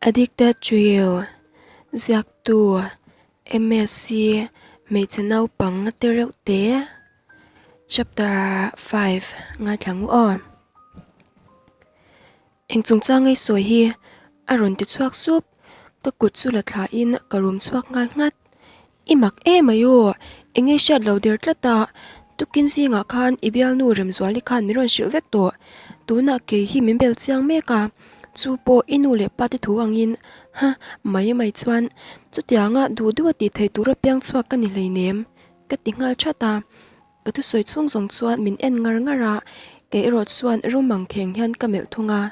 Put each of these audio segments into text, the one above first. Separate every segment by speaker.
Speaker 1: Addicted to You, Ziaktu, MSc, Hmeichhe naupang te reuh te, Chapter 5 ngaithla ngu aw. Eng chungchang ei sawi hi a rawn ti chhuak sup, ka kut chu la thla in ka rum chhuak nghal nghat. I mak em mai aw, eng nge hriat lo der tlat a, tukin zingah khan i bialnu Remzuali khan min rawn hrilh vek tawh, tunah kei hi min bel chiang mek a, chu pawh i nu leh pa te thu angin, ha, mai mai chuan chutianga duh duh a tih theih tur apiang chhuak ka ni hleinem, ka ti nghal that a, ka thusawi chhung zawng chuan min en ngar ngar a, kei erawh chuan rum ang kheng hian ka melh thung a.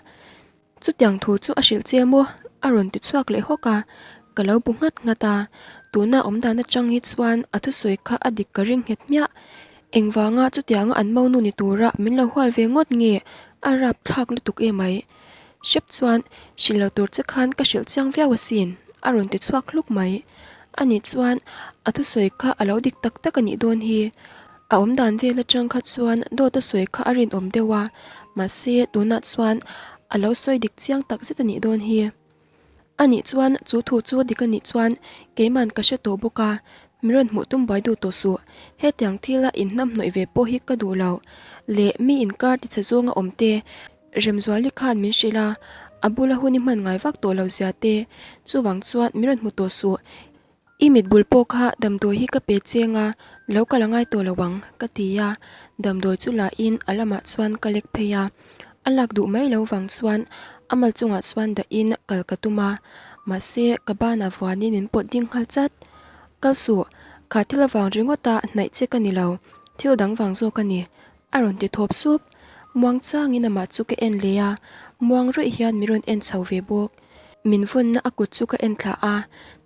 Speaker 1: Chutiang thu chu a hrilh che maw? A rawn ti chhuak leh hawk a, ka lo bu nghat nghat a. Tuna awm dan atang hi chuan a thusawi kha a dik ka ring nghet hmiah. Engvanga chutianga an monu ni tura min lo hual ve ngawt nge? A rap thlak lutuk emai. Hrep chuan hrilh lo tur che khan ka hrilh chiang viau asin, a rawn ti chhuak hluk mai. Ani chuan a thusawi kha a lo dik tak tak a nih dawn hi. A awm dan vel atang kha chuan dawt a sawi kha a rinawm deuh a, mahse tunah chuan a lo sawi dik chiang tak zet a nih dawn hi. A nih chuan chu thu chu dik a nih chuan keiman ka hre tawh bawk a, mi rawn hmuh tum buai duh tawh suh. Hetiang thila inhnamhnawih ve pawh hi ka duh lo. Leh mi inkar tichhe zawnga awm te, Remzuali khan min hrilh a, a bula hun i hman ngai vak tawh lo zia te, chuvang chuan mi rawn hmu tawh suh. I mit bul pawh kha damdawi hi ka pe cheng a, lo kal a ngai tawh lo ang, ka ti a. Damdawi chu la in a lamah chuan ka lek phei a. A lak duh mai lo vang chuan a mal chungah chuan dah in kal ka tum a, mahse ka banah vuanin min pawt ding nghal chat. Kal suh, kha thil avang ringawt a hnaih che ka ni lo, thil dang vang zawk a ni, a rawn ti thawp sup. Muang changin amah chu ka en leh a, muang rawih hian min rawn en chho ve bawk. Min vawnna a kut chu ka en thlah a,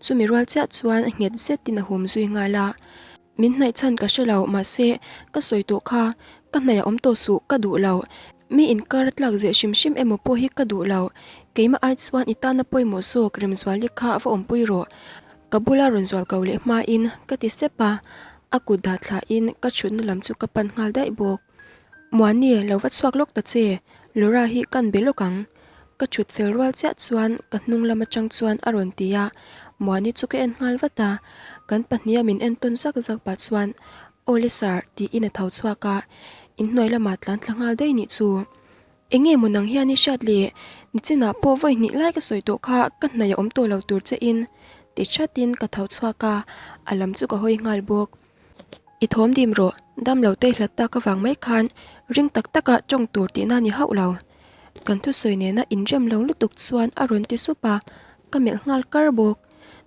Speaker 1: chumi rual chiah chuan nghet zetin a hum zui nghal a. Min hnaih chhan ka hre lo, mahse, ka sawi tawh kha, ka hnaih a awm tawh suh, ka duh lo. Mi inkar a tlak zeh hrim hrim emaw pawh hi ka duh lo. Keimah ai chuan i tana pawimawh zawk Remzuali kha va awmpui rawh. Ka bula rawn zual ko leh hmain ka ti sep a, a kut dah thlahin ka chhutna lam chu ka pan nghal daih bawk. Muani, lo va chhuak lawk ta che, Laura hi kan be lawk ang. Ka chhut fel rual chiah chuan ka hnung lam atang chuan a rawn ti a, Muani chu ka en nghal vat a, kan pahniha min en tawn zak zak pah chuan Aw le sir tiin a tho chhuak a, inhnuai lamah tlan thla nghal daih nih chu. Enge maw nang hian i hriat le, nichinah pawh vawi hnih lai ka sawi tawh kha ka hnaih a awm tawh lo tur che in ti thatin ka tho chhuak a, a lam chu ka hawi nghal bawk. I thawm dim rawh, dam lo te hlat tak avang mai khan ring tak taka tawng tur tihna ni hauh lo. Kan thusawi nena inrem lo lutuk chuan a rawn ti sup a, ka melh nghal kar bawk.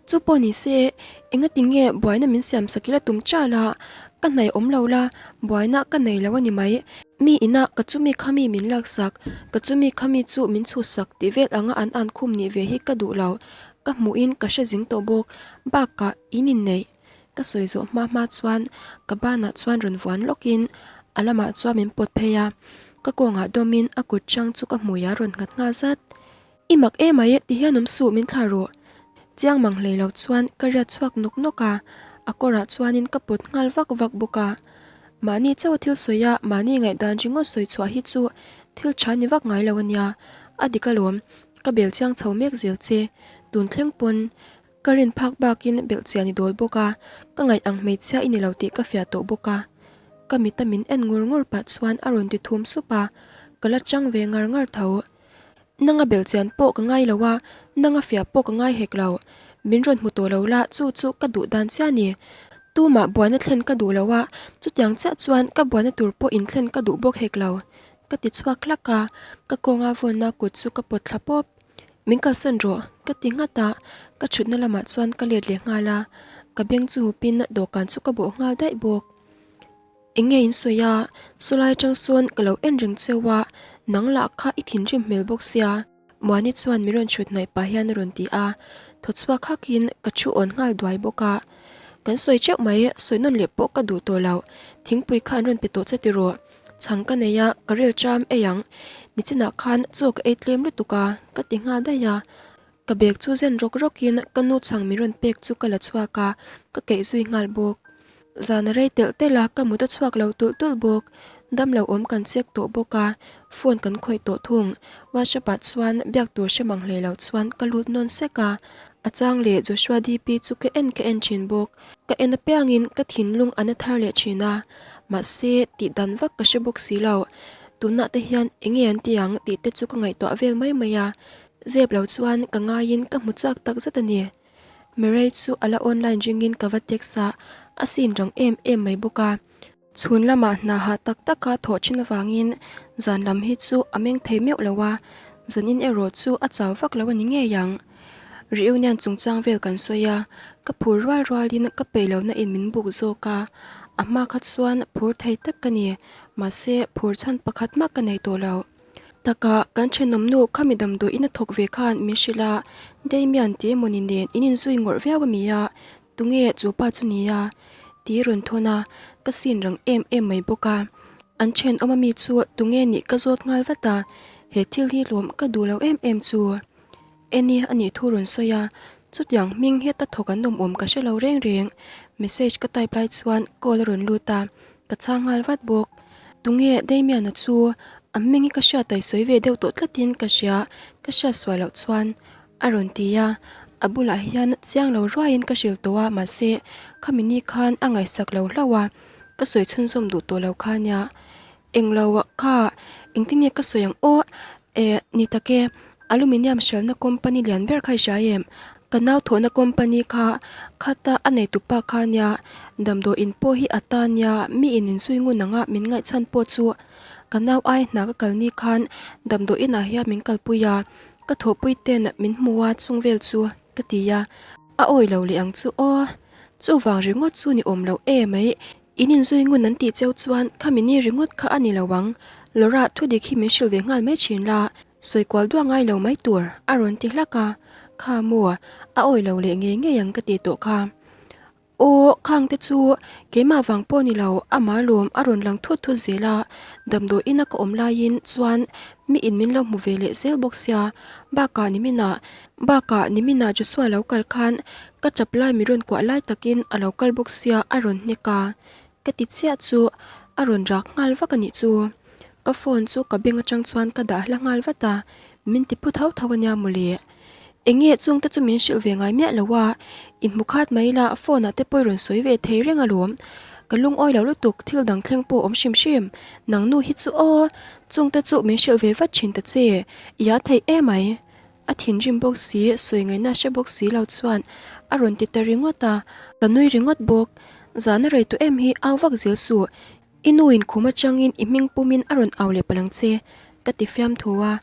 Speaker 1: Chu pawh ni se, engati nge buaina min siam sak ila tum chal a, ka hnaih awm lo la, buaina ka nei lo a ni mai. Mi inah ka chumi khami min laksak, ka chumi khami chu min chhusak tih vel anga an an khum nih ve hi ka duh lo. Ka hmuhin ka hre zing tawh bawk, bakah in inneih. Ka sawi zawh hma hma chuan ka banah chuan rawn vuan lawkin a lamah chuan min pawt phei a, ka kawngah dawmin a kut chang chu ka hmui a rawn nghat nghal zat. I mak emai ti hian awm suh min thlah rawh. Chiang mang hlei lo chuan ka riat chhuak nawk nawk a, a kawrah chuanin ka pawt nghal vak vak bawk a. Mahni chauh a thil sawi a, mahni ngaihdan ringawt sawi chhuah hi chu thil tha ni vak ngai lo a nia. A dik alawm, ka bel chiang chho mek zel che, tun thleng pawn Ka rin phak bakin belhchian i dawl bawk a, ka ngaih ang hmeichhia i ni lo tih ka fiah tawh bawk a. Ka mita min en ngur ngur pah chuan a rawn ti thum sup a, ka la chang ve ngar ngar tho. Nanga belhchian pawh ka ngai lo a, nanga fiah pawh ka ngai hek lo. Min rawn hmu tawh lo la, chu chu ka duh dan chiah a ni. Tumah buaina thlen ka duh lo a, chutiang chiah chuan ka buaina tur pawh inthlen ka duh bawk hek lo. Ka ti chhuak hlak a, ka kawnga vawnna kut chu ka pawt thla pawp. Min kalsan rawh, ka ti nghat a, ka thutna lamah chuan ka let leh nghal a, ka beng chu hupin dawhkan chu ka bawh nghal daih bawk. Eng nge in sawi a, sawlai atang sawn ka lo en reng cheu a, nang lah kha i thinrim hmel bawk sia, Muani chuan min rawn thut hnaih pah hian a rawn ti a, thaw chhuak hakin ka thu awn nghal duai bawk a. Kan sawi teuh mai, sawi nawn leh pawh ka duh tawh lo, thingpui kha an rawn pe tawh che tiraw? Chhang ka nei a, ka rel ṭam ei ang. Nichinah khan chaw ka ei tlem lutuk a, ka ti nghal daih a. Ka bag chu zen rawk rawkin ka nu chhang min rawn pek chu ka la chhuak a, ka keih zui nghal bawk. Zan a rei telh telh a, ka mut a chhuak lo tulh tulh bawk. Damlo awm kan check tawh bawk a, phone kan khawih tawh thung. WhatsApp ah chuan biak tur hre mang hlei lo chuan ka lut nawn sek a. A chang leh Joshua DP chu ka en ka en thin bawk. Ka en apiangin ka thinlung a na thar leh thin a, mahse tih dan vak ka hre bawk si lo. Tunah te hian enge an ti ang tih te chu ka ngaihtuah vel mai mai a, zep lo chuan ka ngaiin ka hmu chak tak zet a ni. Mirei chu a la online ringin ka va text a, a sin rang em em mai bawk a. Chhun lamah hna hah tak taka thawh thin avangin zan lam hi chu a meng thei meuh lo a, zanin erawh chu a chau vak lo a ni ngei ang. Reunion chungchang vel kan sawi a, ka phur rual rualin ka peih lohna in min buk zawk a, a hma kha chuan phur thei tak ka ni, mahse phur chhan pakhat mah ka nei tawh lo. Taka kan thenawmnu khami damdawiin a thawk ve khan min hrilh a, Damian tih emawni nen in inzui ngawrh viau a mi a, Tunge chu pa chu nia? Tih rawn thawn a, ka sin rang em em mai bawk a. An thenawm ami chu tunge nih ka zawt nghal vat a, he thil hi lawm ka duh lo em em chu. Eni a nih thu rawn sawi a, chutiang hming heta thawk an awm awm ka hre lo reng reng. Message ka type lai chuan call a rawn lut a, ka chhang nghal vat bawk. Tunge Damian-a chu a hming hi ka hriat a i sawi ve deuh tawh tlatin ka hria, ka hriat sual loh chuan A rawn ti a, a bulah hian chiang lo ruaiin ka hrilh tawh a, mahse khami ni khan a ngaihsak lo hlauh a, ka sawi chhunzawm duh tawh lo kha nia. Englo ah kha engtin nge ka sawi ang aw? Eh, ni tak e, aluminium hralhna company lian ber kha i hria em? Ka nau thawhna company kha khata a neitupa kha nia, damdawiin pawh hi a ta nia, mi in inzui ngun anga min ngaihchhan pawh chu ka nau ai hna ka kal ni khan damdawiin ah hian min kalpui a, Ka thawhpui ten min hmu a chung vel chu ka ti a, a awi lo leh ang chu aw. Chuvang ringawt chu ni awm loh e mai, in inzui ngun an tih cheu chuan khami ni ringawt kha a ni lo ang. Laura thu dik hi min hrilh ve nghal mai thin la, sawi kual duah ngai lo mai tur a rawn ti hlak a, kha maw a awi lo leh ngei ngei ang ka ti tawh kha. Aw, khang te chu keimah vang pawh ni lo, amah lawm a rawn lang thut thut zel a, damdawi ina ka awm laiin chuan mi in min lo hmu ve leh zel bawk sia, bakah niminah, bakah niminah Joshua lo kal khan ka chap lai mi rawn kuah lai takin a lo kal bawk sia a rawn hnek a, ka ti chiah chu a rawn rak nghal vak a nih chu. Ka phone chu ka beng atang chuan ka dah hla nghal vat a, min ti phu tho tho ania mawle. Enge chungte chu min hrilh ve ngai miah lo a, inhmu khat mai la phone ah te pawh i rawn sawi ve thei reng alawm. Ka lungawi lo lutuk thil dang thleng pawh awm hrim hrim, nang nu hi chu aw, chungte chu min hrilh ve vat thin ta che, i a theih emai. A thinrim bawk si, sawi ngaihna hre bawk si lo chuan a rawn ti ta ringawt a, ka nui ringawt bawk. Zahna rei tawh em hi au vak zel suh, I nu in khum atangin i hming pumin a rawn au leh palang che, ka ti fiam thu a,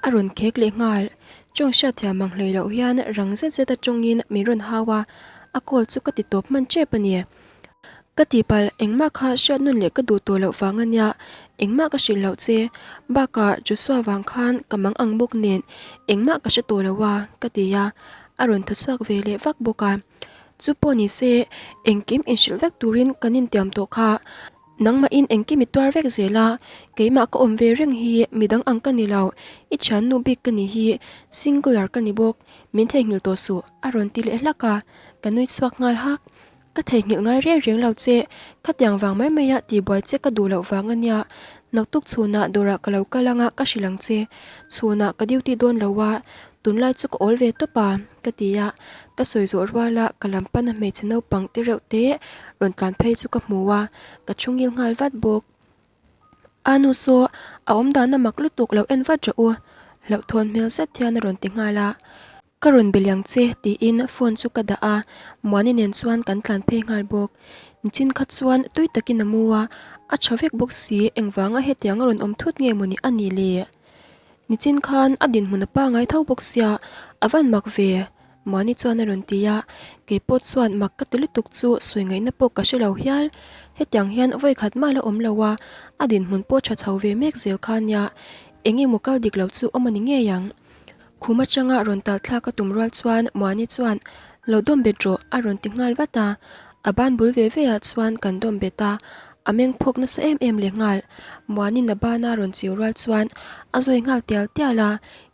Speaker 1: a rawn khek leh nghal. Tawng hriatthiam ang hlei loh hian rang zet zet atangin min rawn hau a, a call chu ka ti tawp hman tep a ni. Ka tihpalh engmah kha hriat nun leh ka duh tawh loh vang a nia, engmah ka hrilh loh che. Bakah Joshua vang khan ka mang ang bawk nen engmah ka hre tawh lo a, ka ti a, a rawn thaw chhuak ve leh vak bawk a. Chu pawh ni se, engkim inhrilh vek turin kan intiam tawh kha. Nangmahin engkim i tuar vek zel a, keimah ka awm ve reng hi midang ang ka ni lo, i thiannu bik ka ni hi, singular ka ni bawk, min theihnghilh tawh suh, a rawn ti leh hlak a, ka nui chhuak nghal hak. Ka theihnghilh ngai reng reng lo che, khatiang vang mai maia tihbuai che ka duh loh vang a nia, naktuk chhunah dawrah ka lo kal anga ka hrilh ang che, chhunah ka duty dawn lo a, Tunlai chu ka awl ve tawp a, ka ti a, ka sawi zawh ruala ka lam pana hmeichhe naupang te reuh te rawn tlan phei chu ka hmu a, ka thu ngil nghal vat bawk. A nu saw a awm dana mak lutuk lo en vat rawh u, hlauhthawn hmel zet hian a rawn ti nghal a. Ka rawn be liang che tiin phone chu ka dah a, Muani nen chuan kan tlan phei nghal bawk. Nichin kha chuan tui takin a mu a, a tha vek bawk si, engvanga hetiang a rawn awm thut nge mawni a nih le? Nichin khan a dinhmun a pangai tho bawk sia, a van mak ve, Muani chuan a rawn ti a, keipawh chuan mak ka ti lutuk chu sawi ngaihna pawh ka hre lo hial. Hetiang hian vawi khat mah la awm lo a, a dinhmun pawh tha chho ve mek zel kha nia, eng emaw kal dik lo chu awm a ni ngei ang. Khum atanga rawn tal thlak a tum rual chuan Muani chuan, Lo dawm bet rawh, a rawn ti nghal vat a, a ban bul ve ve ah chuan kan dawm bet a, A meng phawk nasa em em leh nghal. Muanin a bana rawn chiu rual chuan a zawi nghal tial tial a,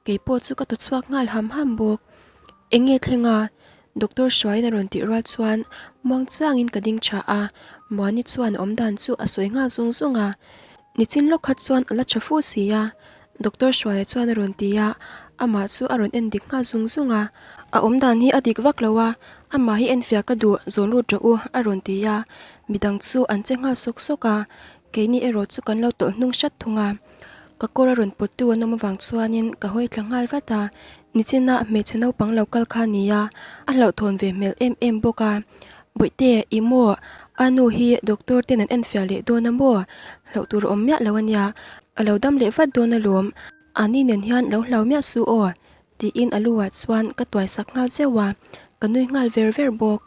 Speaker 1: kei pawh chu ka thaw chhuak nghal ham ham bawk. Eng nge thleng a? Doctor Hruaiin a rawn tih rual chuan muang changin ka ding tha a, Muani chuan a awm dan chu a sawi nghal zung zung a. Nichin lawk kha chuan a la tha fu si a, Doctor Hruaia chuan a rawn ti a, amah chu a rawn en dik nghal zung zung a. A awm dan hi a dik vak lo a, amah hi enfiah ka duh zawn lut rawh u a rawn ti a, midang chu an che nghal sawk sawk a, keini erawh chu kan lo tawlh hnung hrat thung a. Ka kawr a rawn pawttu an awm avang chuanin ka hawi thla nghal vat a, nichina hmeichhe naupang lo kal kha a ni a, a hlauhthawn ve hmel em em bawk a. Bawihte, i maw? A nu hi doctor ten an enfiah leh dawn a maw? Hlauh tur a awm miah lo a nia, a lo dam leh vat dawn alawm, ani nen hian lo hlau miah suh aw, tiin a lu ah chuan ka tuai sak nghal zeuh a, ka nui nghal ver ver bawk.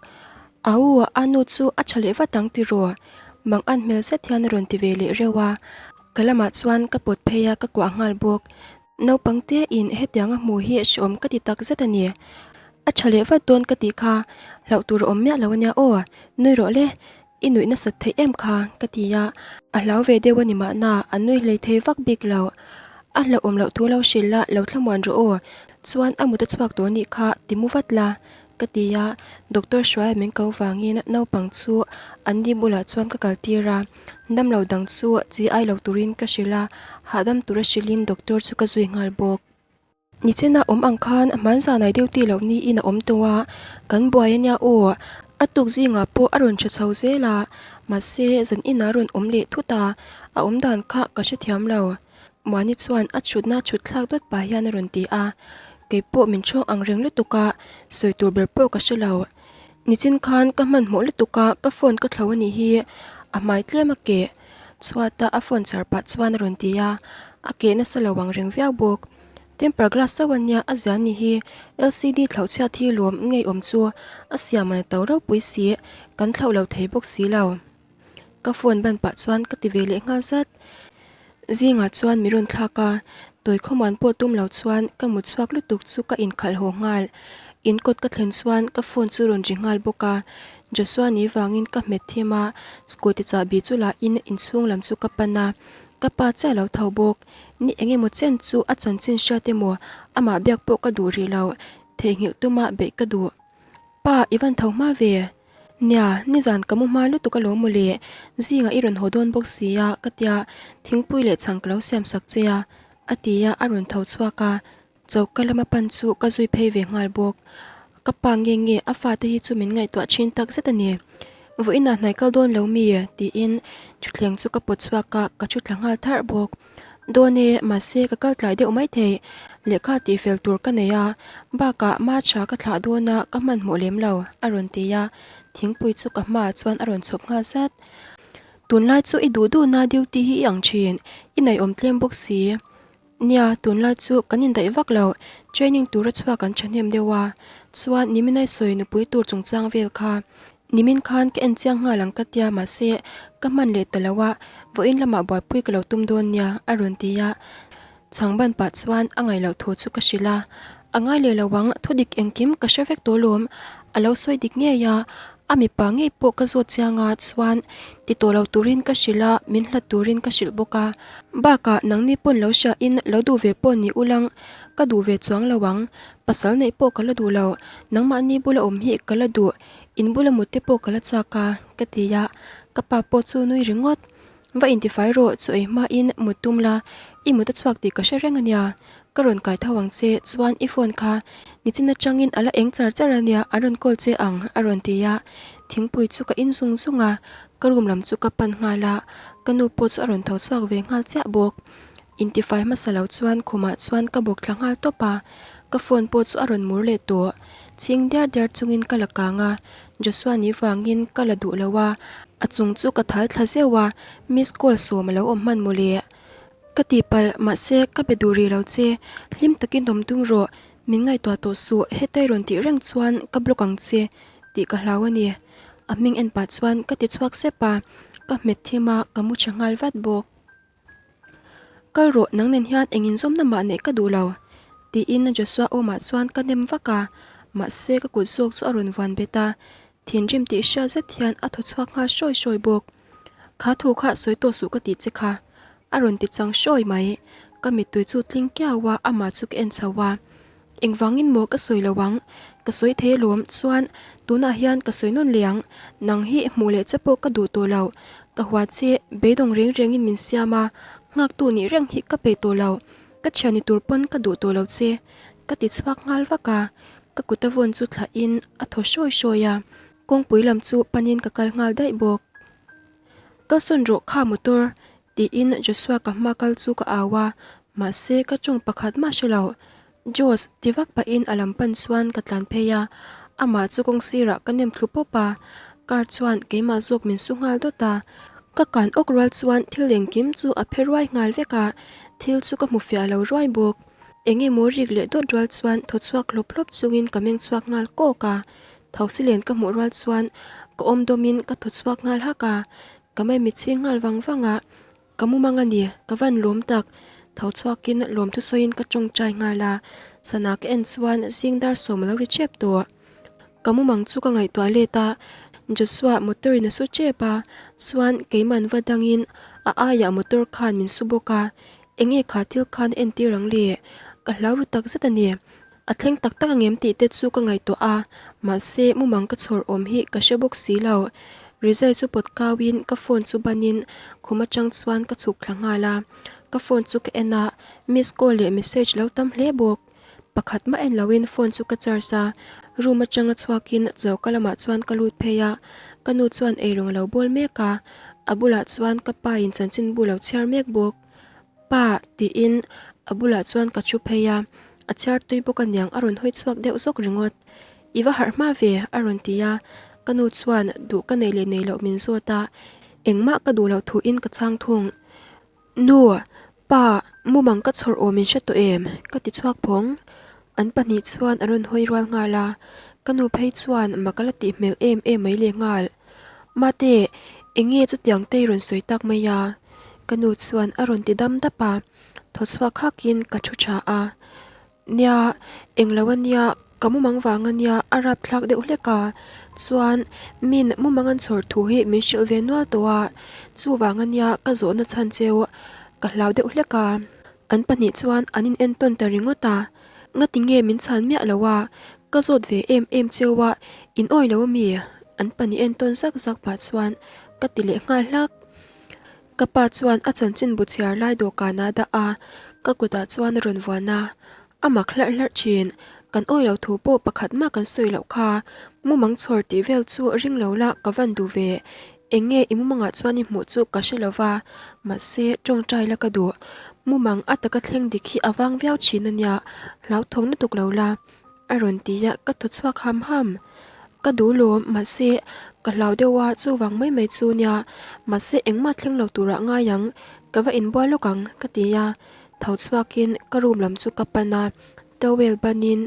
Speaker 1: Au, a nu chu a tha leh vat ang tiraw? Mang an hmel zet hian a rawn ti ve leh reuh a, ka lamah chuan ka pawt phei a, ka kuah nghal bawk. Naupang te in hetiang a hmuh hi hreawm ka ti tak zet a ni. A tha leh vat dawn ka tih kha, hlauh tur a awm miah lo a nia aw, nui rawh le, i nuih nasat theih em kha ka ti a, a hlau ve deuh a ni mahna a nui hlei thei vak bik lo. A hlauhawm loh thu lo hrilh la, lo thlamuan rawh aw, chuan a mut a chhuak tawh nih kha ti mu vat la ka ti a, Doctor Hruaia min ko vangin naupang chu an ni bulah chuan ka kal tir a, damlo dang chu chi ai lo turin ka hrilh a, hahdam tura hrilhin Doctor chu ka zui nghal bawk. Nichina awm ang khan hmanzanai duty loh niin a awm tawh a, kan buai a nia aw, a tuk zingah pawh a rawn tha chho zel a, mahse zan inah a rawn awm leh thut a, a awm dan kha ka hrethiam lo. Muani chuan a chhutna chhut thlak dawt pah hian a rawn ti a, kei pawh min chhawng ang reng lutuk a, sawi tur ber pawh ka hre lo. Nichin khan ka hmanhmawh lutuk a, ka phone ka thlo a nih hi, a hmai tlem a keh. Chhuata a phone char pah chuan a rawn ti a, a keh nasa lo ang reng viau bawk. Temper glass chauh a nia a zia ni hi, LCD thlauh chhiat hi lawm ngei awm chu a siam a to ropui si, kan thlauh lo thei bawk si lo. Ka phone ban pah chuan ka ti ve leh nghal zat. Zingah chuan mi rawn thlak a, tawi khawmuan pawh tum lo chuan ka mut chhuak lutuk chu ka inkhalh haw nghal. In kawt ka thlen chuan ka phone chu rawn ri nghal bawk a, Joshua ni vangin ka hmet thim a, scooty chahbi chu la in inchhung lam chu ka pan a, ka pa chiah lo tho bawk. Ni eng emaw chen chu a chanchin hriat emaw amah biak pawh ka duh rih lo, theihnghilh tuma beih ka duh. Pa, i van tho hma ve? Nia, nizan ka mu hma lutuk alawm mawle, zingah i rawn haw dawn bawk si a, ka tia, thingpui leh chhang ka lo siam sak che a, a ti a, a rawn tho chhuak a, choka lama pan chu ka zui phei ve nghal bawk. Ka pa nge nge a fate hi chu min ngaihtuah thin tak zet a ni. Vawiinah hnai kal dawn lo mi? tiin thutthleng chu ka pawt chhuak a, ka thu thla nghal tharh bawk. Dawn e, mahse ka kal tlai deuh maithei. Lehkha tihfel tur ka nei a, bakah March-a ka thlah dawn a, ka hmanhmawh lem lo, a rawn ti a, thingpui chu ka hmaah chuan a rawn chhawp nghal zat. Tunlai chu i duh duhna duty hi i ang thin, i naihawm tlem bawk si. Nia, tunlai chu kan indaih vak lo, training tura chhuak an thahnem deuh a, chuan niminai sawi nupui tur chungchang vel kha. Nimin khan ka en chiang nghal ang ka tia mahse ka hman leh ta lo a, vawiin lamah buaipui ka lo tum dawn nia a rawn ti a, chhang ban pah chuan a ngaih loh thu chu ka hrilh a, a ngai leh lo ang, thudik engkim ka hre vek tawh lawm, a lo sawi dik ngei a, a mipa ngei pawh ka zawt chiang a chuan ti tawh lo turin ka hrilh a, min hlat turin ka hrilh bawk a, bakah nangni pawn lo hria in lo duh ve pawh ni ulang ka duh ve chuang lo ang, pasal neih pawh ka la duh lo, nangmahni bula awm hi ka la duh. In bula mut te pawh ka la chak a, ka ti a, ka pa pawh chu nui ringawt. Va intifai rawh, chaw ei hmain mut tum la, i mut a chhuak tih ka hre reng a nia. Ka rawn kai tho ang che, chuan i phone kha nichin atangin a la eng char char a nia, an rawn call che ang, a rawn ti a. Thingpui chu ka in zung zung a, ka room lam chu ka pan nghal a, ka nu pawh chu a rawn tho chhuak ve nghal chiah bawk. Intifai hmasa lo chuan khumah chuan ka bawk thla nghal tawp a, ka phone pawh chu a rawn mur leh tawh. Chhing diar diar chungin ka la kang a, Joshua ni vangin ka la duh lo a, a chung chu ka thal thla zeuh a, miss call sawm a lo awm hman mawle. Ka tihpalh, mahse ka be duh rih lo che, hlim takin awm tum rawh, min ngaihtuah tawh suh, hetai rawn tih reng chuan ka block ang che tih ka hlau a ni. A hming en pah chuan ka ti chhuak sep a, ka hmet thim a, ka mu tha nghal vat bawk. Kal rawh, nang nen hian eng inzawmna mah neih ka duh lo, tiin Joshua awmah chuan ka nem vak a, mahse ka kut zawk chu a rawn vuan bet a, thinrim tih hriat zet hian a thaw chhuak nghal hrawi hrawi bawk. Kha thu kha sawi tawh suh ka tih che kha, a rawn ti chang hrawi mai. Ka mittui chu tling kiau a, amah chu ka en chho a. Engvangin maw ka sawi lo ang? Ka sawi thei alawm, chuan tunah hian ka sawi nawn leh ang, nang hi hmuh leh che pawh ka duh tawh lo. Ka hua che, beidawng reng rengin min siam a, nghaktu nih reng hi ka peih tawh lo, ka thian ni tur pawn ka duh tawh lo che, ka ti chhuak nghal vak a, ka kut a vawn chu thlahin a thaw hrawi hrawi a, kawngpui lam chu panin ka kal nghal daih bawk. Kalsawn rawh kha motor, tiin Joshua ka hma kal chu ka au a, mahse ka tawng pakhat mah hre lo. Josh, ti vak pahin a lam pan chuan ka tlan phei a, amah chu kawng sirah ka nem thlu pawp a, car chuan keimah zawk min su nghal dawt a, ka kan awk rual chuan thil engkim chu a phe ruai nghal vek a, thil chu ka hmu fiah lo ruai bawk. Eng emaw rik leh dawt rual chuan thaw chhuak hlawp hlawp chungin ka meng chhuak nghal kawk a, Thosilen ka hmuh rual chuan ka awm dawmin ka thaw chhuak nghal hak a, ka maimit ching nghal vang vang a, ka mumang a ni, ka van lawm tak. Tho chhuakin lawmthu sawiin ka tawngtai nghal a, sana ka en chuan zing dar sawm a lo ri tep tawh. Ka mumang chu ka ngaihtuah let a, Joshua motor in a su tep a, chuan keiman va dangin a aiah motor khan min su bawk a, enge kha thil khan entir ang le, ka hlau ru takzet a ni. A thleng tak tak angem tih te chu ka ngaihtuah a, mahse mumang ka chhawr awm hi ka hre bawk si lo. Rizai chu pawt kauin ka phone chu banin khum atang chuan ka chhuk thla nghal a, ka phone chu ka en a, miss call leh message lo tam hle bawk. Pakhat mah en loin phone chu ka charge a, room atanga chhuakin choka lamah chuan ka lut phei a, ka nu chuan eirawng a lo bawl mek a, a bulah chuan ka pa in chanchinbu lo chhiar mek bawk. Pa, tiin a bulah chuan ka thu phei a, a chhiar tui bawk aniang a rawn hawi chhuak deuh zawk ringawt. I va harh hma ve, a rawn ti a, ka nu chuan duh ka nei leh nei loh min zawt a, engmah ka duh loh thuin ka chhang thung. Nu, pa, mumang ka chhawr aw min hre tawh em? ka ti chhuak phawng. An pahnih chuan a rawn hawi rual nghal a, ka nu phei chuan mak a la tih hmel em em mai leh nghal. Mate, eng nge chutiang te i rawn sawi tak mai a? Ka nu chuan a rawn ti dam dap a, thaw chhuak hakin ka thu tha a. Nia, englo a nia, ka mumang vang a nia, a rap thlak deuh hlek a. Chuan, min mumang an chhawr thu hi min hrilh ve nual tawh a, chuvang a nia ka zawhna chhan cheu ka hlau deuh hlek a. An pahnih chuan an in entawn ta ringawt a, Ngati nge min chhan miah lo a, ka zawt ve em em cheu a, in awi lo ami? An pahnih entawn zak zak pah chuan ka ti leh nghal hlak. Ka pa chuan a chanchin bu chhiar lai dawhkan ah dah a, ka kutah chuan a rawn vuan a, a mak hlarh hlarh thin, kan awi lo thu pawh pakhat mah kan sawi loh kha, mumang chhawr tih vel chu ring lo la ka van duh ve, eng nge i mumangah chuan i hmuh chu ka hre lo va, mahse tawngtai la ka duh, mumang a taka thleng dik hi a vang viau thin a nia, hlauthawng lutuk lo la. A rawn ti a, ka thaw chhuak ham ham. Ka duh lawm, mahse, ka hlau deuh a, chuvang mai mai chu nia, mahse engmah thleng lo turah ngai ang, ka va inbual lawk ang, ka ti a. Tho chhuakin ka room lam chu ka pan a, towel banin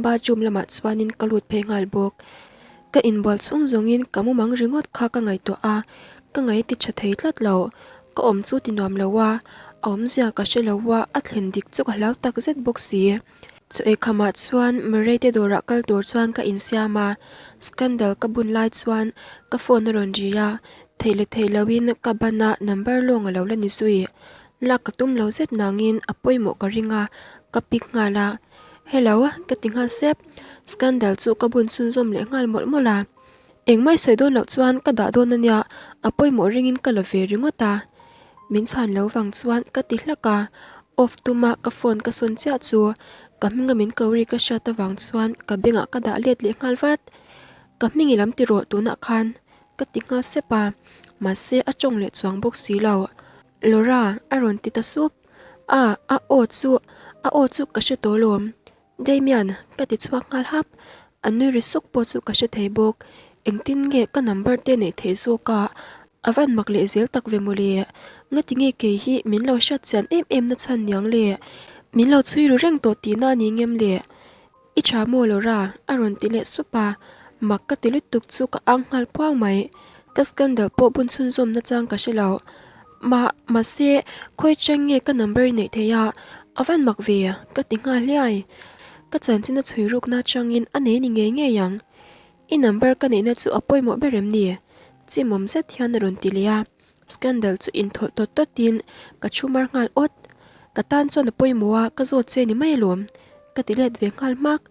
Speaker 1: bathroom lamah chuanin ka lut phei nghal bawk. Ka inbual chhung zawngin ka mumang ringawt kha ka ngaihtuah a, ka ngaih ti tha thei tlat lo. Ka awm chu ti nuam lo a, a awmzia ka hre lo a, a thlen dik chu ka hlau tak zet bawk si. Chaw eikhamah chuan Murray te dawrah kal tur chuan ka insiam a, scandal ka bun lai chuan ka phone a rawn ri a, theih leh theih loin ka ban a number lawng a lo la ni zui. Lak ka tum lo zet nangin a pawimawh ka ring a, ka pick nghal a. Hello ka ti nghal sep, scandal chu ka bun chhunzawm leh nghal mawlh mawlh a. Engmah i sawi dawn loh chuan ka dah dawn ania, a pawimawh ringin ka la ve ringawt a. Min chhan lo vang chuan ka ti hlak a, off tuma ka phone ka sawn chiah chu ka hminga min ko ri ka hriat avang chuan ka bengah ka dah let leh nghal vat. Ka hming i lam ti rawh tunah khan ka ti nghal sep a, mahse a tawng leh chuang bawk si lo. Laura a rawn ti ta sup a, a aw chu a aw chu ka hre tawh lawm. Damian, ka ti chhuak nghal hap. A nui ri suk pawh chu ka hre thei bawk. Engtin nge ka number te neih theih zawk a? A van mak leh zel tak ve mawle. Ngati nge kei hi min lo hriat chian em em na chhan niang le? Min lo chhui ru reng tawh tihna a ni ngem le? I tha maw Laura? a rawn ti leh sup a. Mak ka ti lutuk chu ka ang nghal phuang mai. Ka scandal pawh bun chhunzawm na chang ka hre lo. Mah, mahse, khawi chang nge ka number i neih theih a? A van mak ve, ka ti nghal hliai. Ka chanchin a chhui rukna atangin a nei ni ngei ngei ang. I number ka neihna chu a pawimawh ber em ni? Chimawm zet hian a rawn ti leh a. Scandal chu inthawlh tawt tawtin ka thu mar nghal awt. Ka tan chuan a pawimawh a, ka zawt che ni mai alawm. Ka ti let ve nghal hmak.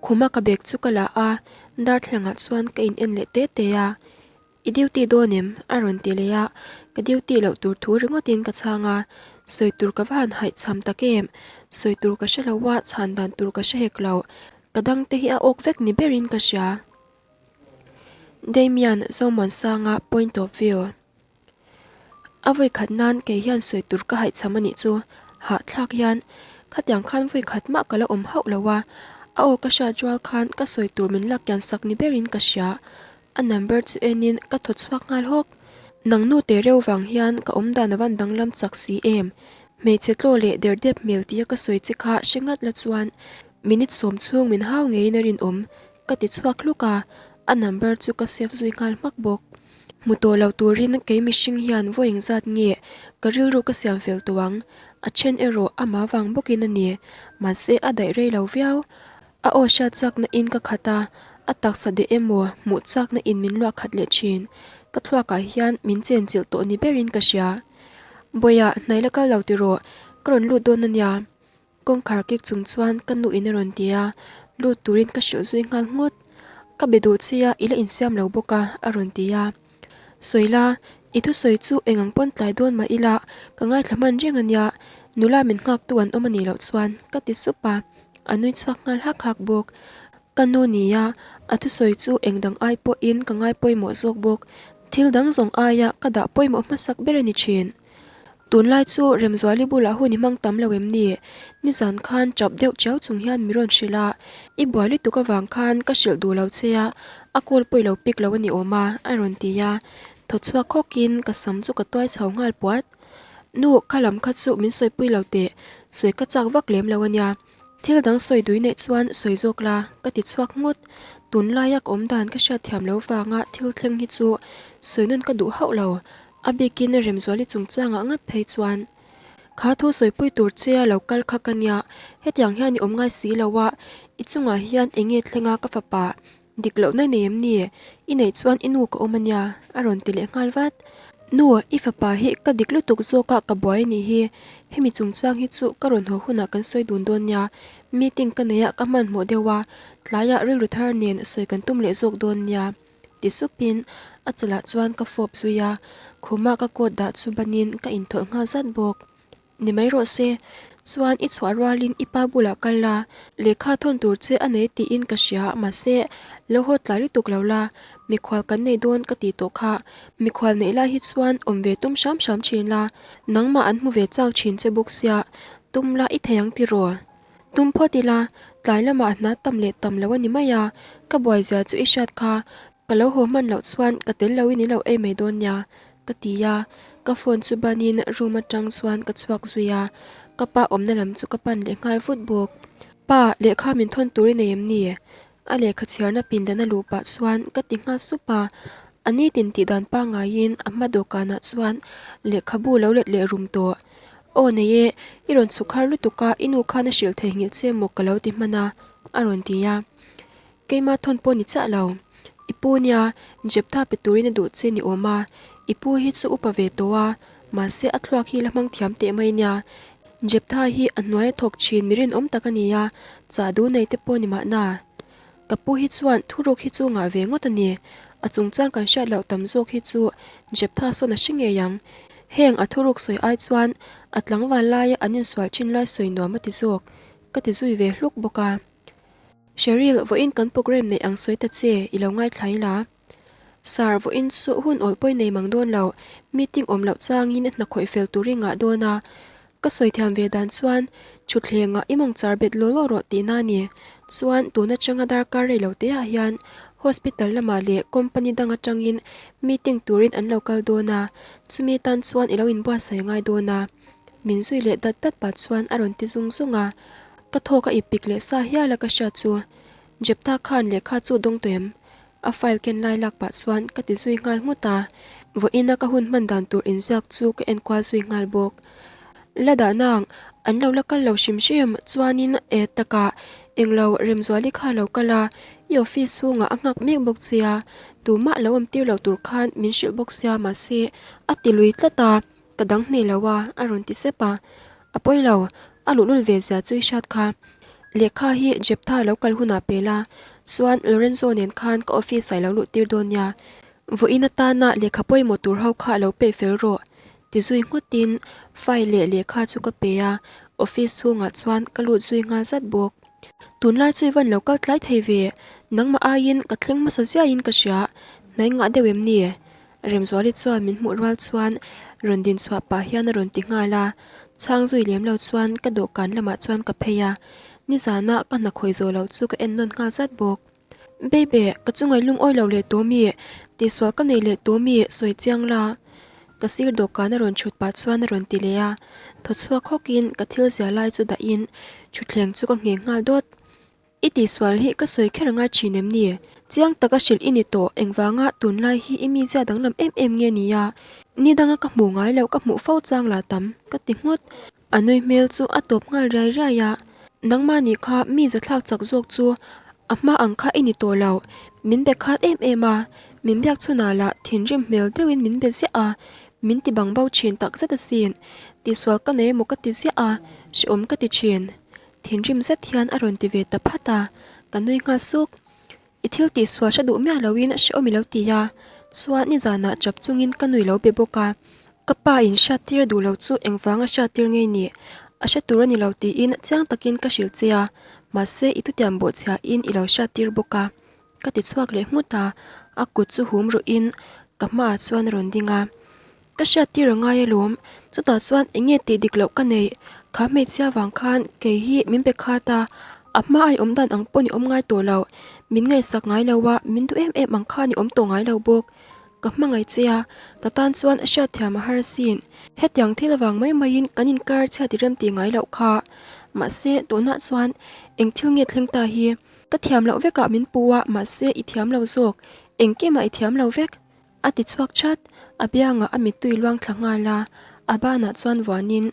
Speaker 1: Khuma ka bag chu ka la a, darthlangah chuan ka in en leh te te a. I duty dawn em? a rawn ti leh a. Ka duty loh tur thu ringawtin ka chhang a, sawi tur ka va han haihchham tak em? Sawi tur ka hre lo a, chhan dan tur ka hre hek lo. Ka dangte hi a awk vek ni berin ka hria. Damian Zomuansanga point of view. A vawi khat nan kei hian sawi tur ka haihchham a nih chu. Hahthlak hian khatiang khan vawi khat mah ka la awm hauh lo a, a aw ka hriat rual khan ka sawi tur min lak kian sak ni berin ka hria. A number chu enin ka thaw chhuak nghal hawk. Nang nu te reuh vang hian ka awm dan a van danglam chak si em? Hmeichhe tlaw leh derdep hmel tia ka sawi che kha hre ngat la chuan minute sawm chhung min hau ngeiin a rinawm ka ti chhuak hluk a, a number chu ka save zui nghal hmak bawk. Hmu tawh lo turin kei mihring hian vawi engzat nge ka rilru ka siam fel tawh ang, a then erawh amah vang bawkin a ni, mahse a daih rei lo viau. A aw hriat chakna in ka khat a, a taksa deh emaw hmuh chakna in min luah khat leh thin. Ka thluakah hian min chenchilh tawh ni berin ka hria. Bawiah, hnai la kal lo tiraw, ka rawn lut dawn a nia. Kawngkhar kik chung chuan ka nu in a rawn ti a, lut turin ka hrilh zui nghal nghut. Ka be duh che a, i la insiam lo bawk a, a rawn ti a. Sawi la, i thusawi chu eng ang pawn tlai dawn mah ila, ka ngaithla hman reng a nia, nula min nghaktu an awm a nih loh chuan, ka ti sup a, a nui chhuak nghal hak hak bawk. Ka nu nia, a thusawi chu eng dang ai pawhin ka ngai pawimawh zawk bawk, thil dang zawng aia ka dah pawimawh hmasak ber a ni thin. Tunlai chu Remzuali bulah hun i hmang tam lo em ni? Nizan khan chap deuh chiau chung hian mi rawn hrilh a, i buai lutuk avang khan ka hrilh duh lo che a, a call pawh i lo pick lo a ni awm a, a rawn ti a. Thaw chhuak khawkin ka sam chu ka tuai chho nghal puat. Nu, kha lam kha chu min sawipui lo teh, sawi ka chak vak lem lo a nia. Thil dang sawi dui neih chuan sawi zawk la, ka ti chhuak nghut. Tunlaia ka awm dan ka hriatthiam lo vanga thil thleng hi chu sawi nawn ka duh hauh lo. A bikin Remzuali chungchangah ngat phei chuan, Kha thu sawipui tur che a lo kal kha ka nia, hetiang hian i awm ngai si lo a, i chungah hian eng nge thleng a ka fapa, dik lohna i nei em ni? I neih chuan i nu ka awm a nia, a rawn ti leh nghal vat. Nu, i fapa hi ka dik lutuk zawk a ka buai a nih hi, hemi chungchang hi chu ka rawn haw hunah kan sawi dun dawn nia, meeting ka nei a ka hmanhmawh deuh a, tlaiah rilru thar nen sawi kan tum leh zawk dawn nia. Ti supin a chalah chuan ka fawp zui a, khuma ka coat dah chu banin ka inthawlh nghal zat bawk. Ni mai rawh se, chuan i chhuah rualin i pa bulah kal la, lehkha thawn tur che a nei tiin ka hria, mahse lo haw tlai lutuk lo la, mikhual kan nei dawn ka tih tawh kha, mikhual neih lai hi chuan awm ve tum hram hram thin la, nangmah an hmu ve chak thin che bawk sia, tum la i thei ang tiraw? Tum phawt ila, tlai lamah hna tam leh tam lo a ni mai a, ka buai zia chu i hriat kha, ka lo haw hman loh chuan ka tel lo in i lo ei mai dawn nia, ka ti a, ka phone chu banin room atang chuan ka chhuak zui a, ka pa awmna lam chu ka pan leh nghal vut bawk. Pa, lehkha min thawn tur i nei em ni? A lehkha chhiarna pindan a luh pah chuan ka ti nghal sup a, a nitin tih dan pangaiin a hma dawhkanah chuan lehkhabu lo let leh rum tawh. Aw nei e, i rawn chhuk har lutuk a, i nu khan a hrilh theihnghilh che maw ka lo ti hman a, a rawn ti a. Keima thawn pawh ni chiah lo. I pu nia, Jeptha pe turin a duh che ni awm a, i pu hi chu upa ve tawh a, mahse a thluak hi la hmang thiam teh mai nia. Jeptha hi a hnuaia thawk thin mi rinawm tak a ni a, chah duh nei te pawh ni mahna. Ka pu hi chuan thuruk hi chu ngah ve ngawt a ni. A chungchang kan hriat loh tam zawk hi chu Jeptha sawn a hre ngei ang. Heng a thuruk sawi ai chuan a tlangval laia an insual thin lai sawi nuam a ti zawk, ka ti zui ve hluk bawk a. Sheryl, vawiin kan programme neih ang sawi ta che, i lo ngaithla ila. Sir, vawiin chu hun awl pawi nei mang dawn lo, meeting awm loh changin hna khawih fel tur i ngah dawn a. Ka sawi thiam ve dan chuan thutthlengah i mawng char bet law law rawh tihna a ni. Chuan tun atanga darkar rei lo teah hian hospital lamah leh company dang atangin meeting turin an lo kal dawn a, chumi tan chuan i lo inbuatsaih ngai dawn a. Min zui leh dat dat pah chuan a rawn ti zung zung a, ka thawk a ipik leh sa hial a ka hriat chu. Jeptha khan lehkha chu dawng tawh em? A file ken lai lak pah chuan ka ti zui nghal nghut a, vawiina ka hun hman dan tur inziak chu ka en kual zui nghal bawk. La dah nang, an lo la kal lo hrim hrim chuanin e takah englo Remzuali kha lo kal a, i office chhungah a nghak mek bawk che a, tumah lo awm tir lo tur khan min hrilh bawk sia mahse a ti lui tlat a, ka dang hneh lo a, a rawn ti sep a. A pawi lo, a luhlul ve zia chu i hriat kha. Lehkha hi Jeptha lo kal hunah pe la, chuan Lorenzo nen khan ka office ah i lo luh tir dawn nia. Vawiin atana lehkha pawimawh tur ho kha lo peih fel rawh, ti zui nghutin file leh lehkha chu ka pe a, office chhungah chuan ka lut zui nghal zat bawk. Tunlai chu i van lo kal tlai thei ve, nangmah aiin ka thleng hmasa ziahin ka hria, hnai ngah deuh em ni? Remzuali chuan min hmuh rual chuan rawn din chhuah pah hian a rawn ti nghal a, chhang zui lem lo chuan ka dawhkan lamah chuan ka phei a, nizana ka hna khawi zawh loh chu ka en nawn nghal zat bawk. Baby, ka chungai lungawi lo leh tawh mi? Tihsual ka nei leh tawh mi? Sawi chiang la. Ka sir dawhkan a rawn chhut pah chuan a rawn ti leh a, thaw chhuak hawkin ka thil zia lai chu dahin thutthleng chu ka ngheng nghal dawt. I tihsual hi ka sawi kher ngai thin em ni? Chiang taka hrilh i ni tawh, engvanga tunlai hi i mizia danglam em em nge nia? Ni danga ka hmuh ngai loh ka hmuh fo chang lah tam, ka ti nghut. A nui hmel chu a tawp nghal riai riai a, Nangmah nih kha mi zathlak chak zawk chu a hma ang kha i ni tawh lo, min be khat em em a, min biak chhunah lah thinrim hmel deuhin min be ziah a, min ti bang bo thin tak zet asin, tihsual ka nei emaw ka ti ziah a, hrehawm ka ti thin. Thinrim zet hian a rawn ti ve ta phat a, ka nui nghal suk. I thil tihsual hre duh miah loin hrehawm i lo ti a, chuan nizanah chap chungin ka nui lo be bawk a. Ka pa in hriattir duh lo chu engvanga hriattir ngei ni? A hre tur a ni lo tiin chiang takin ka hrilh che a, mahse i thutiam bawhchhiahin i lo hriattir bawk a. Ka ti chhuak leh nghut a, a kut chu hum ruhin ka hmaah chuan a rawn ding a. Ka hriattir a ngai alawm, chutah chuan eng nge tih dik loh ka neih? Kha hmeichhia vang khan kei hi min pe khat a, a hma a i awm dan ang pawh ni awm ngai tawh lo, min ngaihsak ngai lo a, min duh em em ang khan i awm tawh ngai lo bawk. Ka hmangaih che a, ka tan chuan hriatthiam a har asin. Hetiang thil avang mai maiin kan inkar chhiat i rem tih ngai loh kha. Mahse, tunah chuan eng thil nge thleng ta hi? Ka thiam loh vekah min pu a, mahse i thiam lo zawk. Engkimah i thiam lo vek. A ti chhuak chat, a biangah a mittui luang thla nghal a, a banah chuan vuanin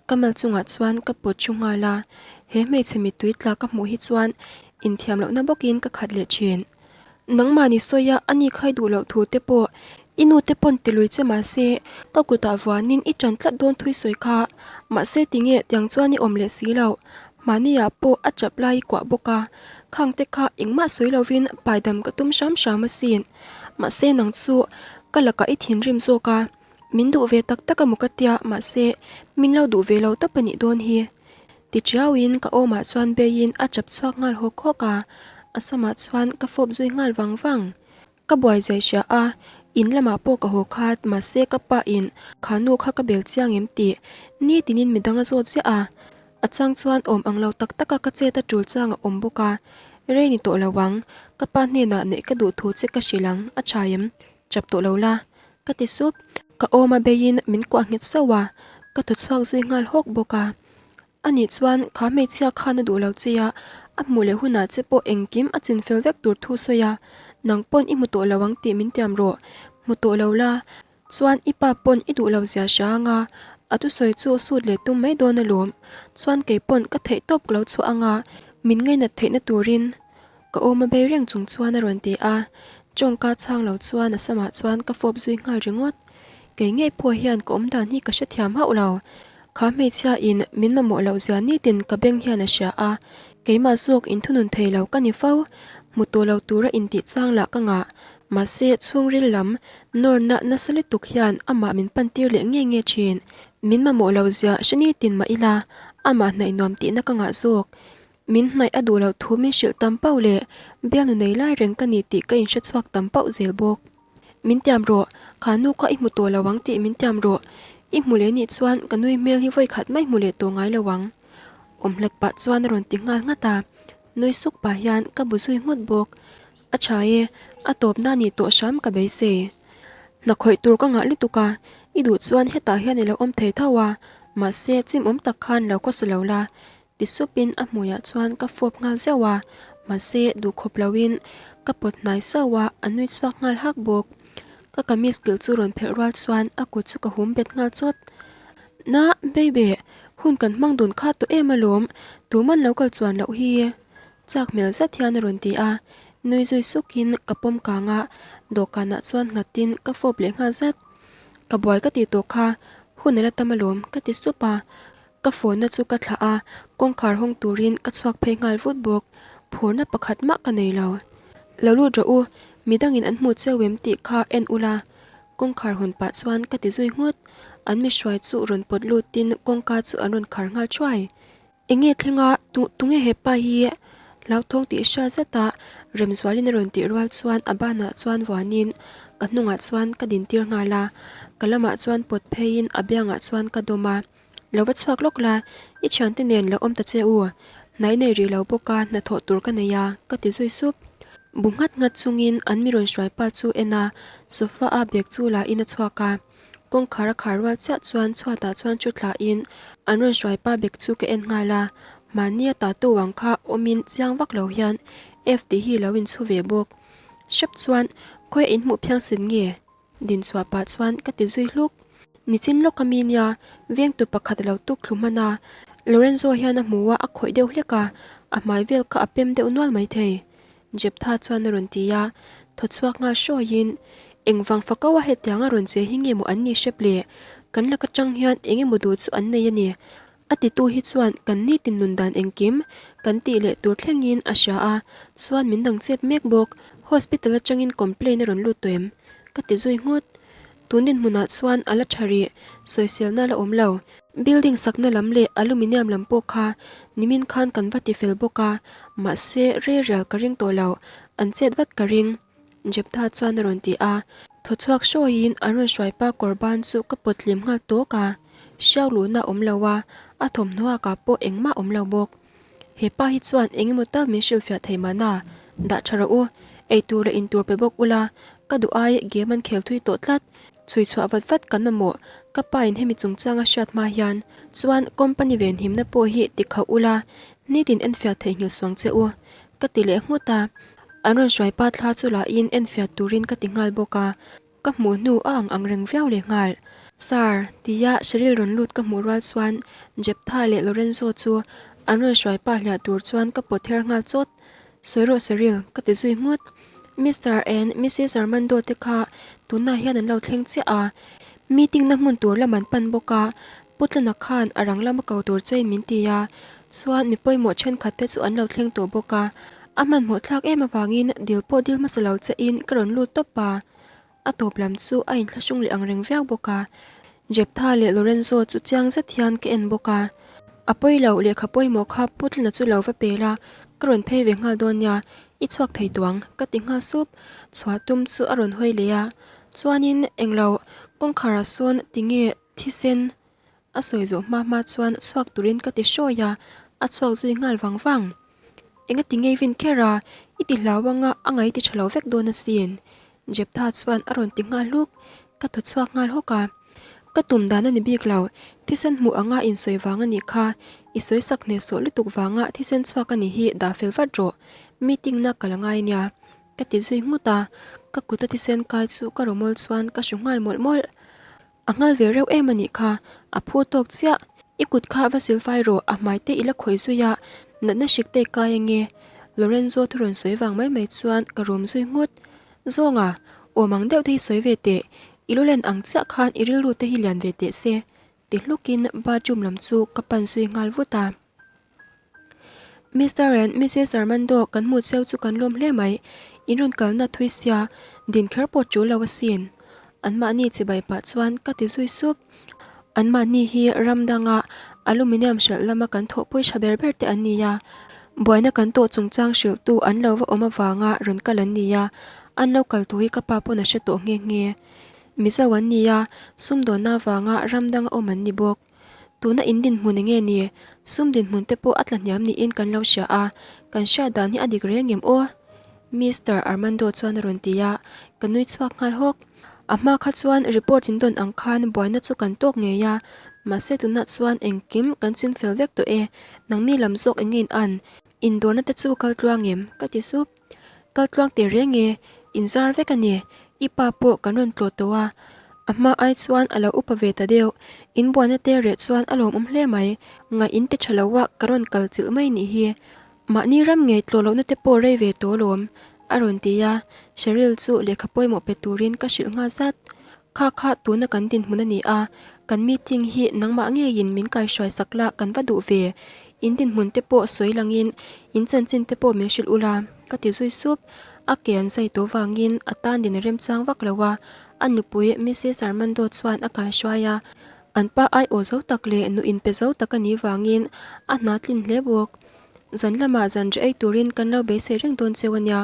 Speaker 1: ka mal chungah chuan ka pawt thu nghal a, he hmeichhe mittui tla ka hmuh hi chuan inthiam lohna bawkin ka khat leh thin. Nangmah ni sawi a, ani khai duh loh thu te pawh i nu te pawn ti lui che mahse ka kutah vuanin i ṭan tlat dawn thui sawi kha, mahse tinge tiang chuan i awm leh si loh, mahniah pawh a chap lai i kuah bawk a, khang te kha engmah sawi lovin paidam ka tum hram hram asin. Mahse nang chu ka lakah i thinrim zawk a, min duh ve tak tak emaw ka tia mahse min lo duh ve lo tawp a nih dawn hi. Ti tiauin ka awmah chuan beiin a chap chhuak nghal hawk hawk a, a samah chuan ka fawp zui nghal vang vang. Ka buai zai hria a, in lamah pawh ka haw khat mahse ka pa in kha nu kha ka bel chiang em tih nitinin midang a zawt ziah a, A chang chuan awm ang lo tak taka ka chet a tul chang a awm bawk a, rei ni tawh lo ang, ka pa hnenah neih ka duh thu che ka hrilh ang, a tha em? Chap tawh lo la, ka ti sup. Ka awm a beiin min kuah nghet sauh a, ka thaw chhuak zui nghal hawk bawk a. Anih chuan kha hmeichhia khan a duh lo che a, a hmuh leh hunah che pawh engkim a chinfel vek tur thu sawi a, nang pawn i hmu tawh lo ang tih min tiam rawh, hmu tawh lo la, Chuan i pa pawn i duh lo zia hria anga, a thusawi chu sut leh tum mai dawn alawm. Chuan kei pawn ka theih tawp ka lo chhuah anga, min ngainat theihna turin ka awm a bei reng chung chuan a rawn ti a. Tawngka chhang lo chuan a samah chuan ka fawp zui nghal ringawt. Kei ngei pawh hian ka awm dan hi ka hrethiam hauh lo. Kha hmeichhia in min mamawh loh zia nitin ka beng hian a hria a, keimah zawk inthunun thei lo ka ni fo. Hmu tawh lo tura intih chang lah ka ngah. Mahse, chhungril lam nawrna nasa lutuk hian amah min pantir leh nge nge thin. Min mamawh lo zia hre nitin mah ila, amah hnaih nuam tihna ka ngah zawk. Min hnaih a duh loh thu min hrilh tam pauh leh bialnu nei lai reng ka ni tih ka inhre chhuak tam pauh zel bawk. Min tiam rawh, kha nu kha i hmu tawh lo ang tih min tiam rawh. I hmu leh nih chuan ka nui hmel hi vawi khat mai hmu leh tawh ngai lo ang. Awm hlat pah chuan a rawn ti nghal nghat a, nui suk pah hian ka bu zui nghut bawk. A tha e, a tawpna nih tawh hram ka beisei. Hna khawih tur ka ngah lutuk a, i duh chuan hetah hian i lo awm thei tho a, mahse chimawm tak khan lo khawsa lo la, ti supin a hmuiah chuan ka fawp nghal zeuh a, mahse duh khawp loin ka pawt hnai sauh a, a nui chhuak nghal hak bawk. Ka kamis kilh chu rawn phelh rual chuan a kut chu ka hum bet nghal chawt. Na, baby, hun kan hmang dun kha tawh em alawm, tuman lo kal chuan loh hi. Chak hmel zet hian a rawn ti a, nui zui sukin ka pawm kang a, dawhkanah chuan nghatin ka fawp leh nghal zat. Ka buai ka tih tawh kha, hun a la tam alawm ka ti sup a, ka phone na chu ka thlah a, kawngkhar hawng turin ka chhuak phei nghal vut bawk, phurna pakhat mah ka nei lo. Lo lut rawh u, Midangin an hmu cheu em tih kha en ula. Kawngkhar hawn pah chuan ka ti zui nghut. An mi hruai chu rawn pawt lutin kawngka chu an rawn khar nghal thuai. Enge thlenga tu tunge hepa hi hlauthawng tih hria zeta Remzualin a rawn tih rual chuan a banah chuan vuanin ka hnungah chuan ka dintir nghal a, ka lamah chuan pawt pheiin a biangah chuan ka dawm a. Lo va chhuak lawk la, i thiante nen lo awm ta che u. Hnai nei rih lo bawk a, hnathawh tur ka nei a, ka ti zui sup. Bu nghat nghat chungin an mi rawn hruai pa chu en a, sofa a bag chu la in a chhuak a. Kawngkhar a khar rual chiah chuan chhuatah chuan thu thla in an rawn hruai pa bag chu ka en nghal a, mahni a tatu ang kha awmin chiang vak lo hian F tih hi lo inchhu ve bawk. Hrep chuan khawi a inhmuh phiangsen nge? Din chhuah pah chuan ka ti zui hluk. Nichin lawk a mi nia, vengtu pakhat a lo tuk thlu hman a, Lorenzo hian a hmu a, a khawih deuh hlek a, a hmai vel kha a pem deuh nual maithei. Jeptha chuan a rawn ti a, thaw chhuak nghal hrawiin, Engvang fakau a hetiang a rawn che hi nge maw an ni hrep le? Kan lak atang hian eng emaw duh chu an nei a ni. A titu hi chuan kan nitin nun dan engkim kan tih leh tur thlengin a hria a, chuan min dang chep mek bawk. Hospital atangin complain a rawn lut tawh em? Ka ti zui nghut. Tun dinhmunah chuan a la tha rih, sawiselna a la awm lo. Building sakna lam leh aluminium lam pawh kha nimin khan kan va ti fel bawk a, mahse rerial ka ring tawh lo, an chet vat ka ring. Jeptha chuan a rawn ti a, thaw chhuak hrawiin an rawn hruai pa kawr ban chu ka pawt hlim nghal tawk a, hriau luhna a awm lo a, a thawmhnaw akah pawh engmah a awm lo bawk. He pa hi chuan eng emaw tal min hrilhfiah thei mahna, dah tha rawh u, eitur leh intur pe bawk ula, ka duh ai game an khel thui tawh tlat, chhui chhuah vat vat kan mamawh, ka pa in hemi chungchang a hriat hma hian chuan company venhimna pawh hi ti khauh ula, nitin enfiah theihnghilh suang che u, ka ti leh nghut a, an rawn hruai pa thla chu lahin enfiah turin ka ti nghal bawk a. Ka hmuh hnu a ang ang reng viau leh nghal. Sir, tia Sheryl rawn lut ka hmuh rual chuan Jeptha leh Lorenzo chu an rawn hruai pa hliah tur chuan ka pawt her nghal chawt. Sawi rawh Sheryl, ka ti zui nghut. Mister and Missus Armando te kha tunah hian an lo thleng chiah a, meeting na hmun tur lam an pan bawk a, Putlana khan a rang lama ko tur chein min ti a, chuan mi pawimawh thenkhat te chu an lo thleng tawh bawk a, a hmanhmawh thlak em avangin dil pawh dil hmasa lo chein ka rawn lut tawp a. A tawp lam chu a inthlahrung leh ang reng viau bawk a, Jeptha leh Lorenzo chu chiang zet hian ka en bawk a. A pawi lo, lehkha pawimawh kha Putlina chu lo va pel a, ka rawn phei ve nghal dawn nia, i chhuak thei tuang, ka ti nghal sup. Chhuah tum chu a rawn hawi leh a, chuanin englo kawngkhar ah sawn tinge thisen a sawi zawh hma hma chuan chhuak turin ka ti hrawi a, a chhuak zui nghal vang vang. Enga ti ngei vin kher a, i ti hlau anga a ngai ti tha lo vek dawn asin. Jeptha chuan a rawn ti nghal hluk, ka thaw chhuak nghal hawk a. Ka tum dan a ni bik lo, thisen hmuh anga insawi vang a nih kha, i sawi sak hnehsawh lutuk vanga thisen chhuak a nih hi dah fel vat rawh, meeting na ka la ngai nia. Ka ti zui nghut a, ka kut a thisen kai chu ka rawmawl chuan ka hru nghal mawlh mawlh. A nghal ve reuh em a nih kha, a phu tawk chiah. I kut kha va silfai rawh, a hmai te i la khawih zui a, natna hrik te kai ange. Lorenzo thu rawn sawi vang mai mai chuan ka rum zui nghut. Zawnga, awm ang deuh te hi sawi ve teh, i lu len ang chiah khan i rilru te hi lian ve teh se, ti hlukin bathroom lam chu ka pan zui nghal vut a. Mister and Missus Armando kan hmuh cheu chu kan lawm hle mai, in rawn kalna thui sia, din kher pawh tul lo asin. Anmahni chibai pah chuan ka ti zui sup. Anmahni hi ram danga aluminium hralh lama kan thawhpui tha ber ber te an ni a, buaina kan tawh chungchang hrilhtu an lo va awm avanga rawn kal an ni a, an lo kal thu hi ka pa pawn a hre tawh nghe nghe. Mizo an ni a, sumdawnna avanga ram danga awm an ni bawk. Tuna in dinhmun enge ni? Sum dinhmun te pawh a tla hniam niin kan lo hria a, kan hriat dan hi a dik reng em aw? Mister Armando chuan a rawn ti a, ka nui chhuak nghal hawk. A hma kha chuan report in dawn ang khan buaina chu kan tawk ngei a, mahse tunah chuan engkim kan chin fel vek tawh e, nangni lam zawk enge in an? Indawrna te chu kal tluang em? Ka ti sup. Kal tluang teh reng e, in zar vek a ni. I pa pawh kan rawn tlawh tawh a, a hma ai chuan a lo upa ve ta deuh. In buaina te reh chuan a lawmawm hle mai. Ngaih in ti tha lo a, ka rawn kal chilh mai nih hi. Mahni ram ngei tlawh lohna te pawh rei ve tawh alawm, a rawn ti a. Sheryl chu lehkha pawimawh pe turin ka hrilh nghal zat. Kha kha tuna kan dinhmun a ni a, kan meeting hi nangmah ngeiin min kaihruai sak la kan va duh ve. In dinhmun te pawh sawi langin in chanchin te pawh min hrilh ula, ka ti zui sup. A ke an zai tawh vangin a tan din a remchang vak lo a, a nupui Mrs Armando chuan a kaihruai a, an pa aiawh zo tak leh nu inpe zo tak a nih vangin a hna tlin hle bawk. Zan lamah zan reh ei turin kan lo beisei reng dawn cheu a nia,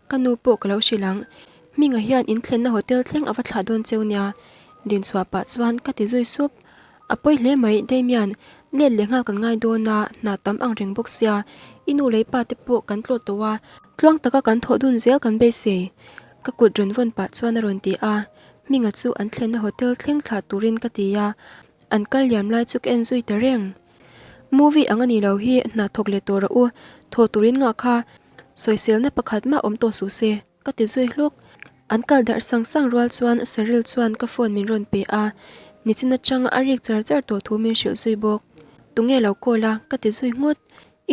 Speaker 1: ka nu pawh ka lo hrilh ang. Hminga hian in thlenna hotel thleng a va thlah dawn cheu nia, dinchhuah pah chuan ka ti zui sup. A pawi hle mai, Damian, let leh nghal kan ngai dawn a, hna tam ang reng bawk sia, i nu lei pa te pawh kan tlawh tawh a, tluang taka kan thawh dun zel kan beisei, ka kut rawn vawn pah chuan a rawn ti a, Hminga chu an thlenna hotel thleng thlah turin ka ti a, an kal liam lai chu ka en zui ta reng. Movie ang a ni lo hi hna thawk leh tawh rawh u, thaw turin ngah kha sawiselna pakhat mah awm tawh suh se. Ka ti zui hluk. An kal darh sang sang rual chuan Cyril chuan ka phone min rawn pe a, nichin atang a rik char char tawh thu min hrilh zui bawk. Tunge lo call a? Ka ti zui nghut.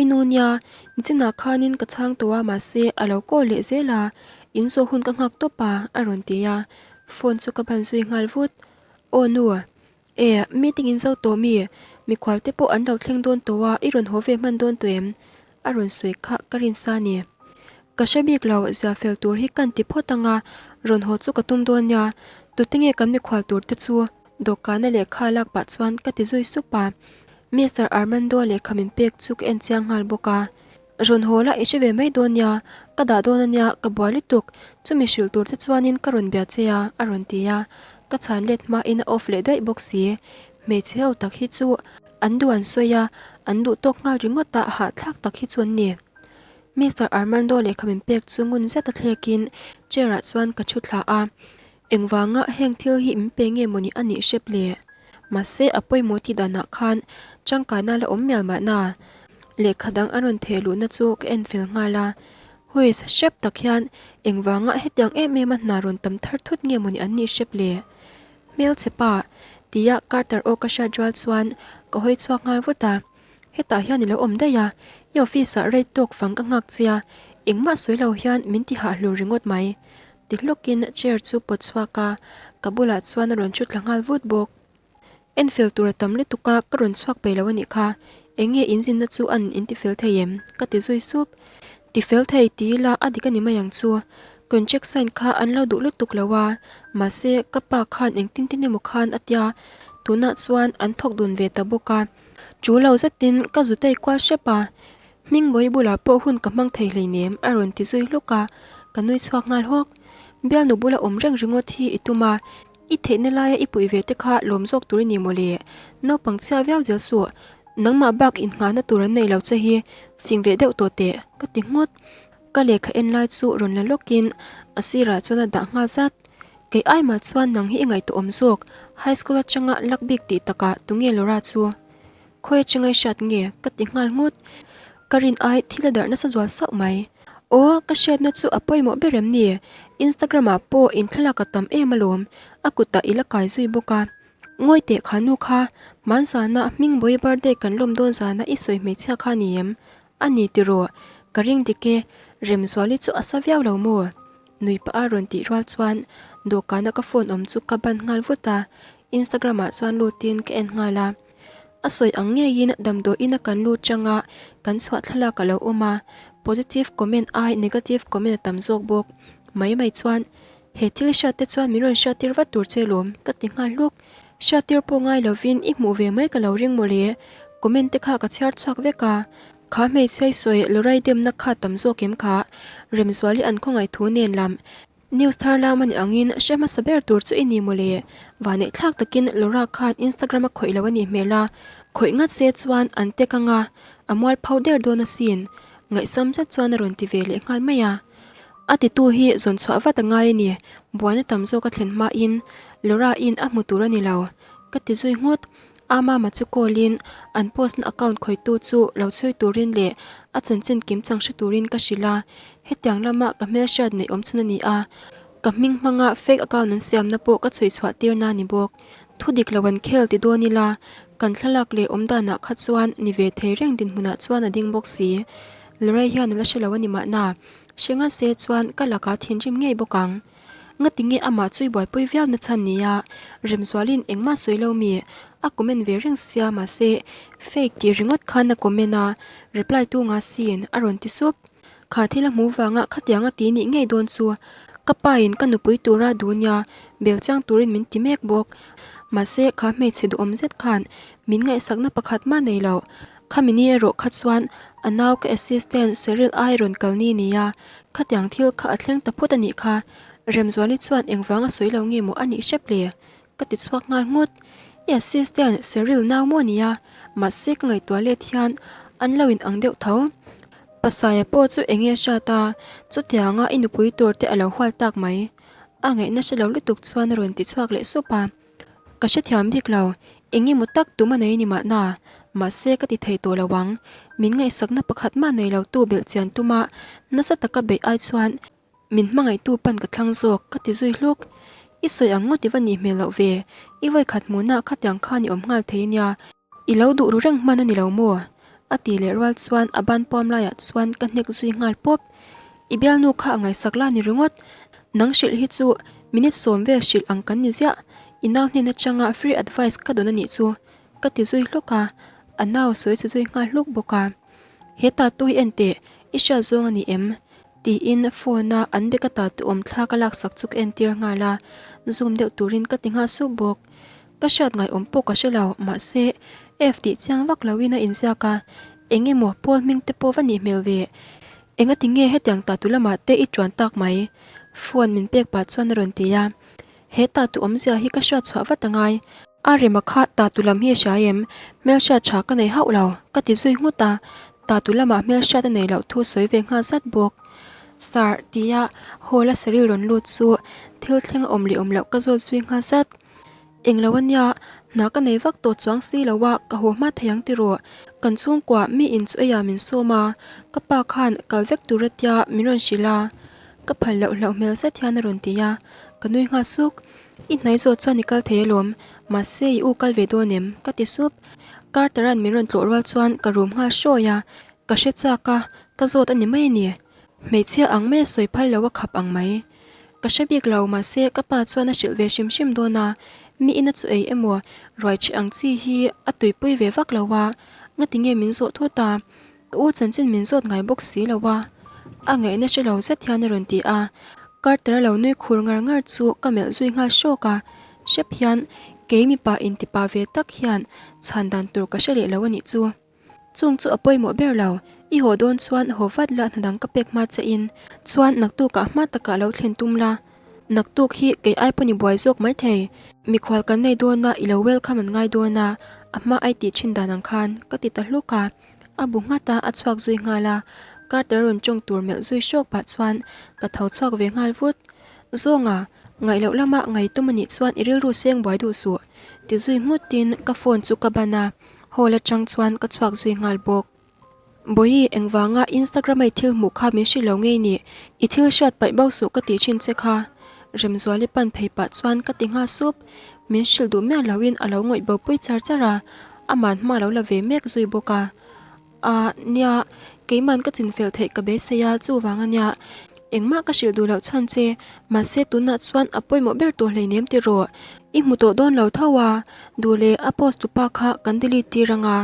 Speaker 1: I nu nia, nichinah khanin ka chhang tawh a mahse a lo call leh zel a, in zawh hun ka nghak tawp a, a rawn ti a, phone chu ka ban zui nghal vut. Aw nu, e, meeting in zo tawh mi? Mikhual te pawh an lo thleng dawn tawh a, i rawn haw ve hman dawn tawh em? A rawn sawi kha ka rin sa ni. Ka hre bik lo, zia fel tur hi kan ti phawt ang a, rawn haw chu ka tum dawn nia. Tute nge kan mikhual tur te chu? Dawhkana lehkha lak pah chuan ka ti zui sup a. Mister Armando lehkha min pek chu ka en chiang nghal bawk a. Rawn haw la i hre ve mai dawn nia, ka dah dawn a nia, ka buai lutuk. Chumi hrilh tur te chuanin ka rawn bia che a, a rawn ti a. Ka chhan let hmain a off leh daih bawk si. Hmeichhe ho tak hi chu An duh an sawi a, an duh tawk nghal ringawt a, hahthlak tak hi chu an ni. Mister Armando lehkha min pek chu ngun zet a thlekin chair ah chuan ka thu thla a, engvanga heng thil hi min pe nge mawni a nih hrep le? Mahse a pawimawh tih danah khan tangkaina la awm mial mahna. Lehkha dang a rawn theh luhna chu ka en fel nghal a, huis hrep tak hian engvanga hetiang em em a hna rawn tam thar thut nge mawni an nih hrep le? Hmelchhe pa, tia Carter aw ka hriat rual chuan ka hawi chhuak nghal vut a. Hetah hian i lo awm daih a, i office ah rei tawk fang ka nghak che a, engmah sawi lo hian min ti hah hlur ringawt mai. Ti hlawkin chair chu pawt chhuak a, ka bulah chuan a rawn thu thla nghal vut bawk. Enfel tur a tam lutuk a, ka rawn chhuak peih lo a nih kha. Eng nge in zinna chu an in tifel thei em? Ka ti zui sup. Tifel thei ti ila a dik a ni mai ang chu. Contract sign kha an lo duh lutuk lo a, mahse ka pa khan engtin tin emaw khan a tia, tunah chuan an thawk dun ve ta bawk a. Chu lo zetin ka zu tei kual hrep a, Hmingbawi bulah pawh hun ka hmang thei hleinem a rawn ti zui hluk a, ka nui chhuak nghal hawk. Bialnu bula awm reng ringawt hi i tum a, I theihna laia i puih ve te kha lawm zawk tur i ni mawle. Naupang chhia viau zel suh. Nangmah bak innghahna tur an nei lo che hi fing ve deuh tawh teh, ka ti nghut. Ka lehkha en lai chu rawn la lawkin a sirah chuan a dah nghal zat. Kei aimah chuan nang hi i ngaihtuah awm zawk, high school atanga luck bik tih takah tunge Laura chu? Khawi atanga i hriat nge? ka ti nghal nghut. Ka rin ai thil a darh nasa zual sauh mai. Aw, ka hriatna chu a pawimawh ber em ni? Instagram ah pawh in thlalak a tam em alawm, a kutah i la kai zui bawk a. Ngawi teh kha nu kha, hmanzana Hmingbawi birthday kan lawm dawn zana i sawi hmeichhia kha ni em? A ni tiraw? Ka ring dik e, Remzuali chu a sa viau lo maw? Nui pah a rawn tih rual chuan dawhkana ka phone awm chu ka ban nghal vut a, Instagram ah chuan lutin ka en nghal a. A sawi ang ngeiin damdawiin a kan lut chang a, kan chhuah thlalak a lo awm a, positive comment ai negative comment a tam zawk bawk. Mai mai chuan, He thil hriat te chuan min rawn hriattir vat tur che lawm, ka ti nghal hluk. Hriattir pawh ngai lovin i hmuh ve mai ka lo ring mawle, comment te kha ka chhiar chhuak vek a. Kha hmeichhia i sawi Lorai demna kha tam zawk em kha? Remzuali an khawngaih thu nen lam News thar lam a nih angin hre hmasa ber tur chu i ni mawle. Vanneih thlak takin Laura khan Instagram a khawih lo a nih hmel a, khawih ngat se chuan an tek anga a mual pho der dawn asin. Ngaihsam zet chuan a rawn ti ve leh nghal mai a. A titu hi zawn chhuah vat a ngai a ni, buaina tam zawk a thlen hmain Laura in a hmu tur a ni lo, ka ti zui nghut. A mama chu call in an post na account khawihtu chu lo chhui turin leh a chanchin kim chang hre turin ka hrilh a, hetiang lama ka hmelhriat neih awm chhun a ni a, ka hming hmanga fake account an siamna pawh ka chhui chhuah tir na ni bawk. Thu dik lo an khel ti dawn ila, kan thlalak leh awm danah kha chuan ni ve thei reng dinhmunah chuan a ding bawk si. Lorraine hian a la hre lo a ni mahna, hre ngat se chuan ka lakah thinrim ngei bawk ang. Ngati nge amah chu i buaipui viau na chhan nia, Remzualin engmah sawi lo mi? A comment ve reng sia mahse fake tih ringawt khan a comment a, reply tu nga sin a rawn ti sup. Kha thil a hmuh vanga khatiang a ti nih ngei dawn chu ka pa in ka nupui tura duh nia bel chiang turin min ti mek bawk. Mahse kha hmeichhe duhawm zet khan min ngaihsakna pakhat mah nei lo. Khami ni erawh kha chuan a nau ka assistant Cheryl ai rawn kal ni nia khatiang thil kha a thleng ta phut a nih kha. Remzuali chuan engvang a sawi lo nge maw a nih hrep le? Ka ti chhuak nghal nghut. I assistant Cheryl nau maw nia? Mahse ka ngaihtuah let hian an lo in ang deuh tho. Pasaia pawh chu eng nge hriat a, chutianga i nupui tur te a lo hual tak mai. A ngaihna hre lo lutuk chuan a rawn ti chhuak leh sup a. Ka hrethiam bik lo, eng emaw tak tum a nei ni mahna, mahse ka ti thei tawh lo ang. Min ngaihsakna pakhat mah nei lo tu belh chian tuma nasa taka beih ai chuan Min hmangaihtu pan ka thlang zawk, ka ti zui hluk. I sawi ang ngawt i va nih hmel loh ve, i vawikhat hmuhna khatiang khan i awm nghal thei nia, i lo duh ru reng hman a ni lo maw? A ti leh rual chuan a ban puam laiah chuan ka hnek zui nghal pawp. I bialnu kha a ngaihsak la ni ringawt, nang hrilh hi chu minute sawm vel hrilh ang kan ni ziah, i nau hnen atanga free advice ka dawn a nih chu, ka ti zui hluk a, a nau sawi chhe zui nghal hluk bawk a. He tattoo hi en teh, i hriat zawng a ni em? Tiin phone a an bag a tattoo awm thla ka laksak chu ka entir nghal a, zoom deuh turin ka ti nghal sup bawk. Ka hriat ngaihawm pawh ka hre lo, mahse F tih chiang vak loin a inziak a, eng emaw Paul hming te pawh va nih hmel ve. Engati nge hetiang tattoo lamah te i tuan tak mai? Phone min pek pah chuan a rawn ti a, he tattoo awmzia hi ka hriat chhuah vat angai. A rema kha tatu lam hi a hria em? Hmelhriat tha ka nei hauh lo, ka ti zui nghut a, tatu lamah hmelhriat a nei loh thu sawi ve nghal zat bawk. Sir, tia hall a Cyril rawn lut chu thil thleng a awm leh awm loh ka zawt zui nghal zat. Englo a nia, hna ka nei vak tawh chuang si lo a, ka haw hma thei ang tiraw? Kan chhungkua mi in chu eiah min sawm a, ka pa khan kal vek tur a tia min rawn hrilh a, ka phal loh hlauh hmel zet hian a rawn ti a, ka nui nghal suk. I hnai zawt chuan i kal thei alawm, mahse i u kal ve dawn em? ka ti sup. Carter-a'n min rawn tlawh rual chuan ka rum nghal hrawi a, ka hre chak a, ka zawt a ni mai a ni. Hmeichhia ang mai a sawi phal lo a khap ang mai. Ka hre bik lo, mahse ka pa chuan a hrilh ve hrim hrim dawn a, mi ina chu ei emaw ruai chhe ang chi hi a tuipui ve vak lo a, ngati nge min zawh thut a? Ka u chanchin min zawt ngai bawk si lo a, a ngaihna hre lo zet hian a rawn ti a. Carter-a lo nui khur ngar ngar chu ka melh zui nghal hrawk a, hrep hian kei mipa intipa ve tak hian chhan dan tur ka hre leh lo a nih chu. Chung chu a pawimawh ber lo, i haw dawn chuan haw vat la hna dang ka pek hma che in, chuan naktukah hma takah lo thlen tum la, naktuk hi kei ai pawn i buai zawk mai thei, mikhual kan nei dawn a i lo welcome an ngai dawn a, a hma ai tih thin dan ang khan ka ti ta hluk a. A bu nghat a, a chhuak zui nghal a. Carter rawn tawng tur melh zui hrawk pah chuan ka tho chhuak ve nghal vut. Zawnga, ngaih loh lama ngai tum a nih chuan i rilru seng buai duh suh, ti zui nghutin ka phone chu ka ban a, hall atang chuan ka chhuak zui nghal bawk. Bawihi, engvanga Instagram a i thil hmuh kha min hrilh lo ngei nih? I thil hriat paih bo suh ka tih thin che kha. Remzuali pan phei pah chuan ka ti nghal sup. Min hrilh duh miah loin a lo ngawih bo pui char char a. Aman hma lo la ve mek zui bawk a. A, nia, keiman ka chinfel theih ka beisei a, chuvang a nia. Engmah ka hrilh duh loh chhan che, mahse tunah chuan a pawimawh ber tawh hleinem ti rawh. I hmu tawh dawn lo tho a, duh leh a post tupa kha kan delete tir ang a,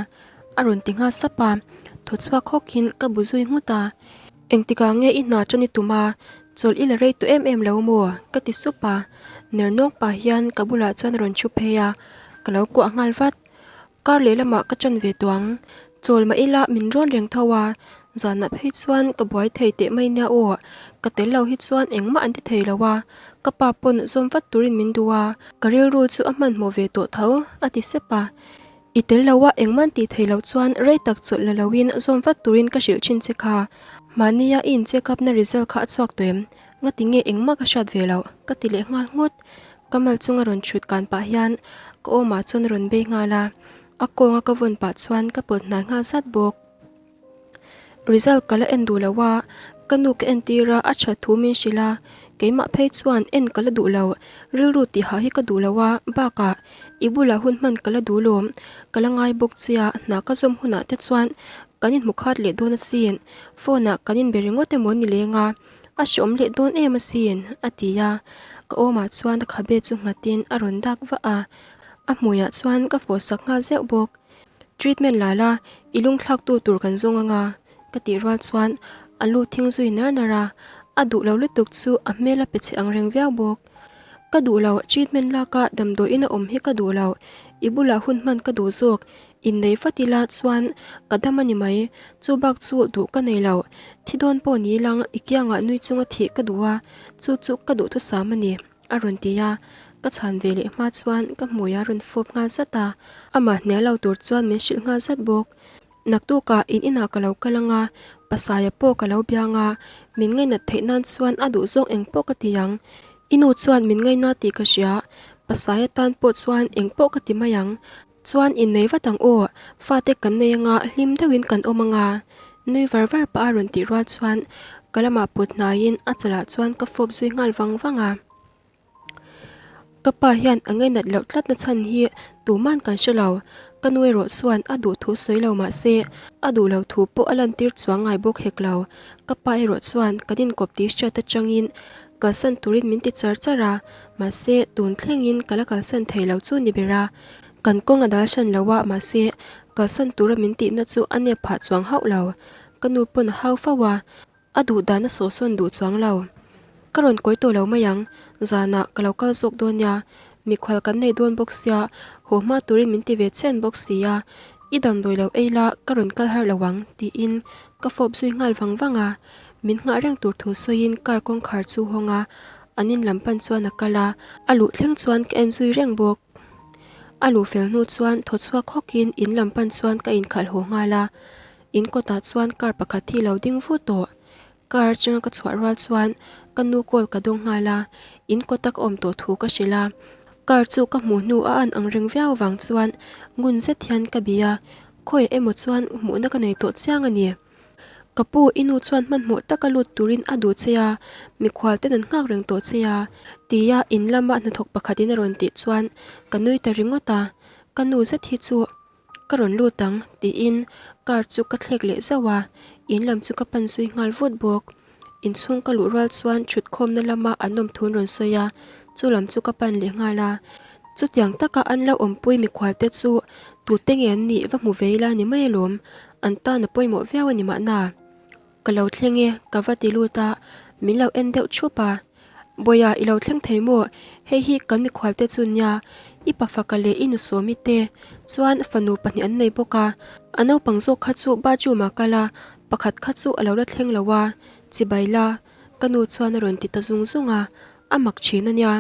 Speaker 1: a rawn ti nghal sap a. Thaw chhuak hawkin ka bu zui nghut a. Engtikah nge i hna tan i tum a, chawlh i la rei tawh em em lo maw? ka ti sup a. Ner nawng pah hian ka bulah chuan a rawn thu phei a, ka lo kuah nghal vat. Kar lehlamah ka ṭan ve tawh ang. Chawl mah ila min rawn reng tho a, zanah phei chuan ka buai thei teh mai nia aw. Ka tel lo hi chuan engmah an ti thei lo a, ka pa pawn zawm vat turin min duh a, ka rilru chu a hmanhmawh ve tawh tho, a ti sep a. I tel lo a engmah an tih theih loh chuan rei tak chawlh la loin zawm vat turin ka hrilh thin che kha. Mahnia i in check up na result kha a chhuak tawh em? Ngati nge engmah ka hriat ve loh? Ka ti leh nghal nghut. Ka mal chunga rawn chhut kan pah hian ka awmah chuan a rawn bei nghal a, a kawnga ka vawn pah chuan ka pawt hnai nghal zat bawk. Result ka la en duh lo a, ka nu ka entir a, a that thu min hrilh a, keimah phei chuan en ka la duh lo, rilru tihah hi ka duh lo a, bakah i bulah hun hman ka la duh lawm, ka la ngai bawk chia, hna ka zawm hunah te chuan kan inhmu khat leh dawn asin, phone ah kan inbe ringawt emaw ni leng a. A hreawm leh dawn em asin, a ti a. Ka awmah chuan a khabe chu nghatin a rawn dak vah a. A hmuiah chuan ka fawhsak nghal zeuh bawk. Treatment la la, i lungthlaktu tur kan zawng anga, ka tih rual chuan A lu thing zui nar nar a, a duh lo lutuk chu a hmel a pe chhe ang reng viau bawk. Ka duh lo, treatment lak a damdawiin a awm hi ka duh lo, i bulah hun hman ka duh zawk, innei vat ila chuan ka dam a ni mai, chu bak chu duh ka nei lo, thi dawn pawh ni lang i kiangah nui chunga thih ka duh a, chu chu ka duhthusam a ni, a rawn ti a, ka chhan ve leh hma chuan ka hmui a rawn fawp nghal zat a, amah hnial lo tur chuan min hrilh nghal zat bawk. Naktukah in inah ka lo kal anga, Pasaia pawh ka lo biang a, min ngainat theih nan chuan a duh zawk eng pawh ka ti ang. I nu chuan min ngaina tih ka hria, Pasaia tan pawh chuan eng pawh ka ti mai ang. Chuan innei vat ang aw, fate kan nei anga hlim deuhin kan awm anga. Nui var var pah a rawn tih rual chuan ka lamah put hnaiin a chalah chuan ka fawp zui nghal vang vang a. Ka pa hian a ngainat loh tlat na chhan hi tuman kan hre lo. Ka nu erawh chuan a duh thu sawi lo mah se a duh lo thu pawh a lantir chuang ngai bawk hek lo. Ka pa erawh chuan kan inkawp tih hriat atangin kalsan turin min ti char char a, mahse tun thlengin ka la kalsan thei lo chu ni ber a. Kan kawng a dal hran lo a, mahse kalsan tura min tihna chu a nep phah chuang hauh lo. Ka nu pawn a hau fo a. A duh dan a sawhsawn duh chuang lo. Ka rawn kawi tawh lo mai ang, zanah ka lo kal zawk dawn nia, mikhual kan nei dawn bawk sia, haw hma turin min ti ve chen bawk sia, i damdawi lo ei la ka rawn kal har lo ang tiin ka fawp zui nghal vang vang a, min nghah reng tur thu sawiin car kawngkhar chu hawng a, an in lam pan chuan a kal a, a luh thleng chuan ka en zui reng bawk. A luh fel hnu chuan thaw chhuak hawkin in lam pan chuan ka inkhalh haw nghal a. In kawtah chuan car pakhat hi lo ding vut tawh. Car atanga ka chhuah rual chuan ka nu call ka dawng nghal a, in kawta ka awm tawh thu ka hrilh a. Car chu ka hmuh hnu a an ang reng viau avang chuan ngun zet hian ka bih a, khawiah emaw chuan hmuhna ka nei tawh chiang a ni. Ka pu, i nu chuan hmanhmawh taka lut turin a duh che a, mikhual ten an nghak reng tawh che a, tia in lama hnathawk pakhatin a rawn tih chuan ka nui ta ringawt a, ka nu zet hi chu Ka rawn lut ang, tiin car chu ka thlek leh zauh a, in lam chu ka pan zui nghal vut bawk. Inchhung ka luh rual chuan thutkhawmna lama an awm thun rawn sawi a, chu lam chu ka pan leh nghal a. Chutiang taka an lo awmpui mikhual te chu tute nge an nih va hmu ve ila ni mai alawm, an tan a pawimawh viau a ni mahna. Ka lo thleng e, ka va ti lut a, min lo en deuh thup a. Bawiha i lo thleng thei maw? Hei hi kan mikhual te chu nia, i pafaka leh i nusawmi te chuan fanu pahnih an nei bawk a, a naupang zawk kha chu bathroom ah kal a, pakhat kha chu a lo la thleng lo a, chibai la, ka nu chuan a rawn ti ta zung zung a, a mak thin a nia.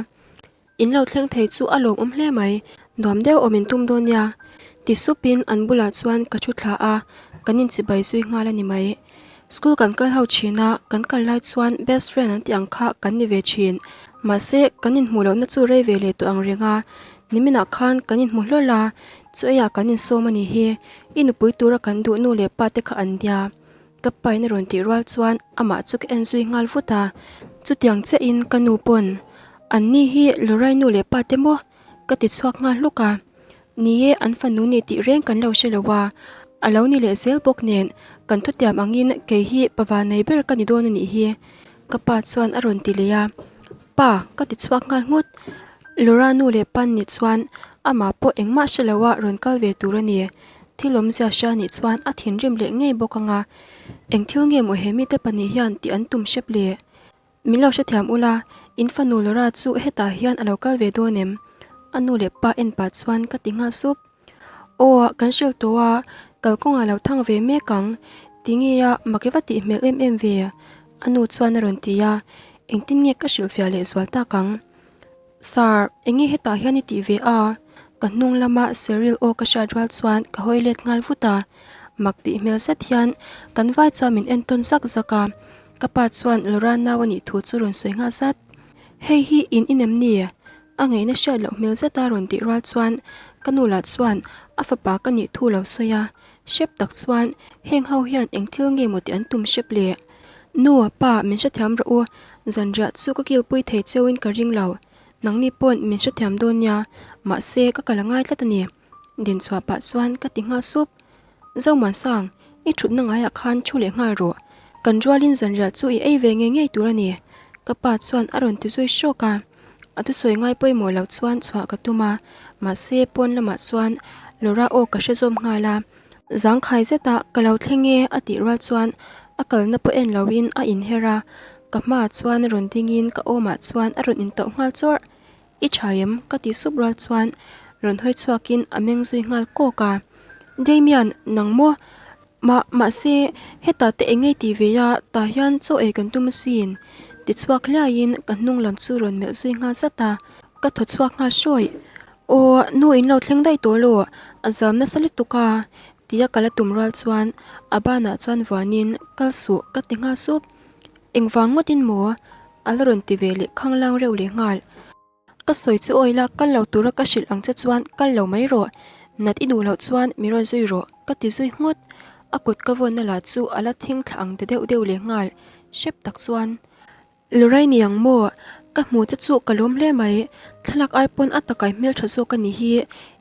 Speaker 1: In lo thleng thei chu a lawmawm hle mai, nuam deuh awm in tum dawn nia. Ti supin an bulah chuan ka thu thla a, kan inchibai zui nghal a ni mai. School kan kal ho thin a, kan kal lai chuan best friend an tih ang kha kan ni ve thin. Mahse, kan inhmuh lohna chu rei ve leh tawh ang reng a, niminah khan kan inhmu hlawl a, chu eiah kan insawm a nih hi, i nupui tura kan duh nu leh pa te kha an nia. Ka pain a rawn tih rual chuan amah chu ka en zui nghal vut a, chutiang chiahin ka nu pawn an ni hi Lorai nu leh pa te maw ka ti chhuak nghal hluk a, ni e an fanu ni tih reng kan lo hre lo a, a lo ni leh zel bawk nen kan thutiam angin kei hi pava nei ber ka ni dawn a nih hi ka pa chuan a rawn ti leh a, pa ka ti chhuak nghal nghut, Lora nu leh pa ni chuan amah pawh engmah hre lo a rawn kal ve tur a ni. Thil awmzia hria nih chuan a thinrim leh ngei bawk ang a, eng thil nge maw he mite pahnih hian tih an tum hrep le? Min lo hrethiam ula, in fanu Laura chu hetah hian a lo kal ve dawn em? A nu leh pa en pah chuan ka ti nghal sup. Aw, kan hrilh tawh a, kalkawngah lo thang ve mek ang, ti nge a mak i va tih hmel em em ve? A nu chuan a rawn ti a, engtin nge ka hrilhfiah leh zual tak ang? Sir, enge hetah hian i tih ve a? Ka hnung lama Cheryl aw ka hriat rual chuan ka hawi let nghal vut a. Mak tih hmel zet hian kan vai chuan min entawn zak zak a. Ka pa chuan Laura nau a nih thu chu rawn sawi nghal zat. Hei hi in inem ni? A ngaihna hriat loh hmel zeta rawn tih rual chuan ka nu lah chuan a fapa ka nih thu lo sawi a. Hrep tak chuan heng ho hian eng thil nge maw tih an tum hrep le? Nu, pa, min hrethiam rawh u. Zanriah chu ka kilpui thei cheuin ka ring lo. Nangni pawn min hrethiam dawn nia, mahse ka kal a ngai tlat a ni. Dinchhuah pah chuan ka ti nghal sup. Zomuansang, i thutna ngaiah khan thu leh nghal rawh. Kan rualin zanriah chu i ei ve ngei ngei tur a ni. Ka pa chuan a rawn ti zui hrawk a. A thusawi ngai pawimawh loh chuan chhuah ka tum a, mahse pawn lamah chuan Laura aw ka hre zawm nghal a. Zangkhai zeta ka lo thleng e a tih rual chuan. A kalna pawh en loin a inher a, ka hmaah chuan rawn dingin ka awmah chuan a rawn intauh nghal chawrh. I tha em? ka ti sup rual chuan rawn hawi chhuakin a meng zui nghal kawk a. Damian, nang maw? Mah, mahse, hetah te eng ngei ti ve a, tah hian chaw ei kan tum asin. Ti chhuak hliaiin ka hnung lam chu rawn melh zui nghal zat a, ka thaw chhuak nghal hrawih. Aw, nu in lo thleng daih tawh lo, a zam nasa lutuk a, tia ka la tum rual chuan a banah chuan vuanin kal suh ka ti nghal sup. Engvang ngawtin maw? A la rawn ti ve leh khanglang reuh leh nghal. Ka sawi chu awi la, kal lo tura ka hrilh ang che chuan kal lo mai rawh. Nat i duh loh chuan mi rawn zui rawh, ka ti zui nghut. A kut ka vawnna lah chu a la thing thla ang ta deuh deuh leh nghal hrep tak chuan. Lurai ni ang maw? Ka hmu che chu ka lawm hle mai. Thlalak ai pawn a takai hmeltha zawk a nih hi,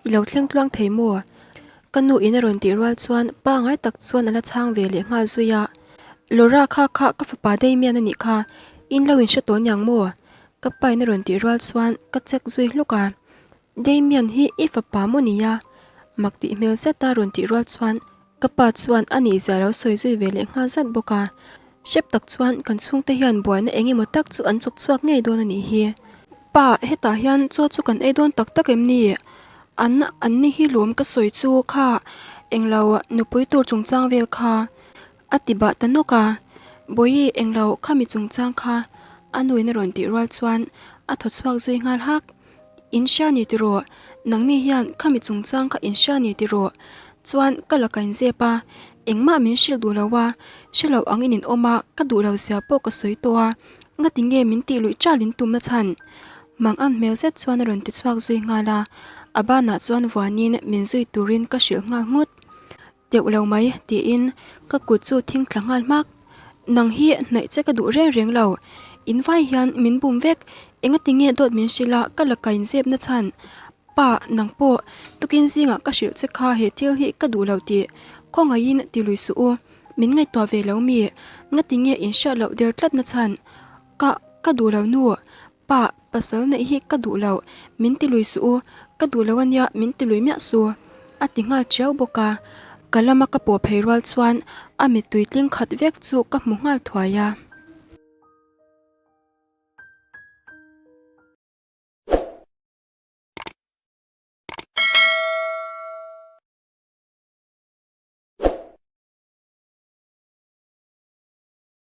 Speaker 1: i lo thleng tluang thei maw? Ka nu in a rawn tih rual chuan pangai tak chuan a la chhang ve leh nghal zui a. Laura kha kha ka fapa Damian a nih kha, in lo inhre tawh niang maw? Ka pa in a rawn tih rual chuan ka check zui hluk a. Damian hi i fapa maw nia? Mak tih hmel zet a rawn tih rual chuan ka pa chuan a nih zia lo sawi zui ve leh nghal zat bawk a. Hrep tak chuan kan chhungte hian buaina eng emaw tak chu an chawk chhuak ngei dawn a nih hi. Pa, hetah hian chaw chu kan ei dawn tak tak em ni? An, an ni hi lawm ka sawi chu kha englo nupui tur chungchang vel kha a ti bah ta nawk a. Bawihi englo khami chungchang kha a nuin a rawn tih rual chuan a thaw chhuak zui nghal hak. In hria ni tiraw? Nangni hian khami chungchang kha in hria ni tiraw? Chuan ka la kain zep a, engmah min hrilh duh lo a, hre lo angin in awm a, ka duh lo zia pawh ka sawi tawh a, ngati nge min tih luih ṭal in tumna chhan? Mang an hmel zet chuan a rawn ti chhuak zui nghal a, a banah chuan vuanin min zui turin ka hrilh nghal nghut. Teuh lo mai, tiin ka kut chu thing thla nghal hmak. Nang hi hnaih che ka duh reng reng lo. In vai hian min bum vek, engati nge dawt min hrilh a ka la kain zep na chhan. Pa, nang pawh tukin zingah ka hrilh che kha he thil hi ka duh lo tih khawngaihin ti lui suh u. Min ngaihtuah ve lo mi, ngati nge in hriat loh der tlat na chhan. Ka, ka duh lo nu. Pa, pasal neih hi ka duh lo, min ti lui suh u, ka duh lo ania min ti lui miah su, a ti nghal chiau bawk a. Ka lama ka pawh phei rual chuan a mittui tling khat vek chu ka hmu nghal thuai a.